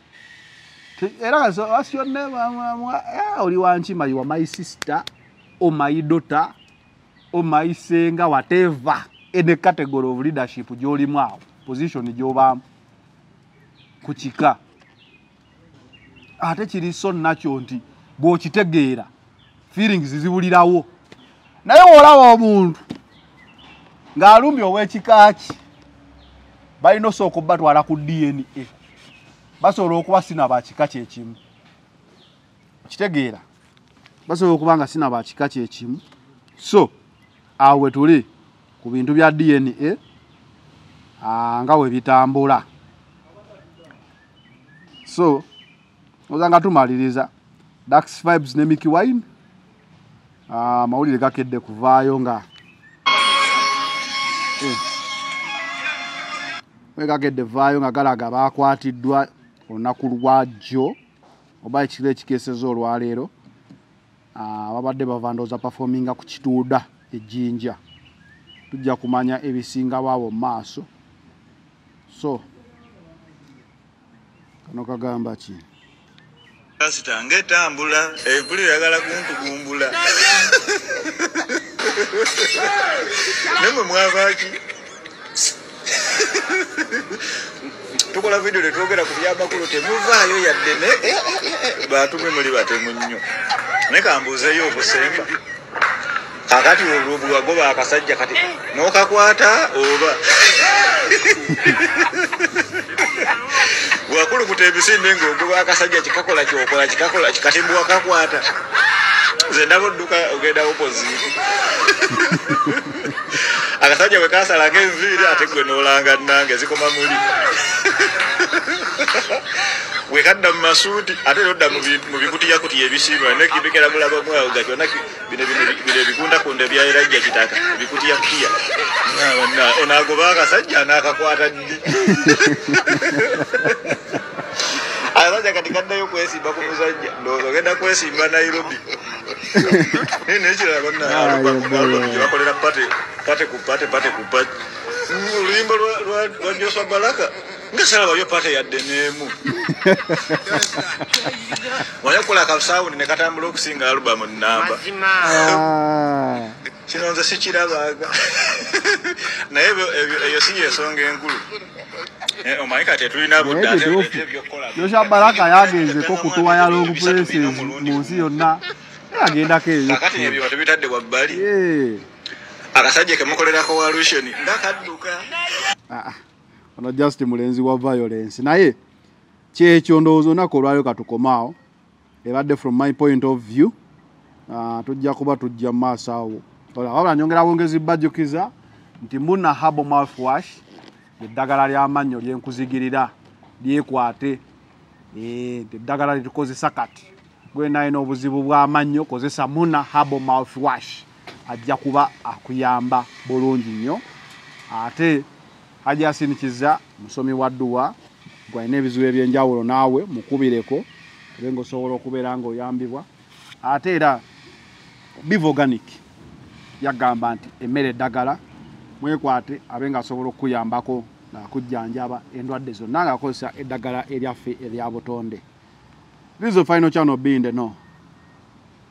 Era oli wa nkima, you are my sister or my daughter or my senga, whatever, any category of leadership gy'olimu awo, position gy'obaamu ku kika. Ate kiri so nakyo nti bw'okitegeera feelings zibulirawo. Naye bw'olaba omuntu ng'alumbye ow'ekika ki, balina osooka obbatwala ku DNA, basobola okuba sina ba kika kyekimu. Okitegeera? Basobola okuba nga sina ba kika kyekimu. So awo we tuli ku bintu bya DNA nga we bitambula. So oza nga tumaliriza Dax Vibes ne Mikie Wine, amawulire gakedde kuvaayo nga gakedde vaayo nga galaga bakwatiddwa olunaku lwa jjo oba ekiro ekikeesezza olwaleero. Babadde bava ndowooza performinga ku Kituuda e Jjinja. Tujja kumanya ebisinga waabo mu maaso. So kano kagamba ki? Kasita ngetambula empulira yagala kuntugumbula. Nemwe mwavaaki? Tukola video netwogera ku byamakulu temuvaayo yadde ne batumwe muli batemu nnyo. Naye kambuuzeeyo obusemba. Kakati olwo bwagoba akasajja kati n'okakwata oba bwakulukuta ebisinde ng'ogoba akasajja kikakola kyokola kikakola kikati mbwakakwata. Nze ndaba odduka ogenda opposite. Akasajja bwe kasalako enviiri ate gwe n'olanga nnange zikoma muli. Bwe kadda mu masuuti ate n'odda mu bikutiyakutiya ebisiima nekibikera mulaba mwawo ga kyonna bino ebikundakonda ebya Elijah Kitaka ebikutiyakutiya. Ono agoba akasajja n'akakwata ddi? Akasajja kati kaddayo kwesimba ku musajja ndowooza ogenda kwesimba Nairobi. Naye n'ekirala bannange gye bakolera pate ku pate pate ku pate. Oluyimba lwa Joshua Baraka nga salabayo pate yadde n'emu. Wajja kukola akasawundi ne katambula okusinga alubamu nnamba. Kino nze sikirabaaga. Naye eyo si y'ensonga enkulu. Omanyi kati tetulina budde ate ebyokukola. Joshua Baraka yagenzeko kutuwaya long places mu nsi yonna. Agendako eyo. Kakati ebyo tubitadde wabbali. Akasajja ke mukolera coalition ndakadduka. Ono just mulenzi wa violence. Naye kyekyo ndowooza olunaku olwaleero katukomaawo. Ebadde from my point of view. Tujja kuba tujja mu maaso awo. Wabula nyongera bwongezi bajjukiza nti Muna Herbal Mouthwash eddagala ly'amannyo lyenkuzigirira lyekwate. Eddagala lyetukozesa kati. Gwe nalina obuzibu bw'amannyo kozesa Muna Herbal Mouthwash. Ajja kuba akuyamba bulungi nnyo. Ate Hajji Yasin Kizza musomi wa dduwa gwalina ebizibu ebyenjawulo naawe mukubireko ebe ng'osobola okubeera ng'oyambibwa. Ate era Biva Organic yagamba nti emmere eddagala mwekwate abe ng'asobola okukuyambako ng'akujjanjaba endwadde zonna ng'akozesa eddagala eryaffe erya butonde. This is the final channel being the no.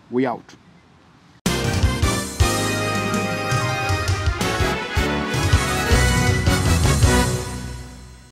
We out.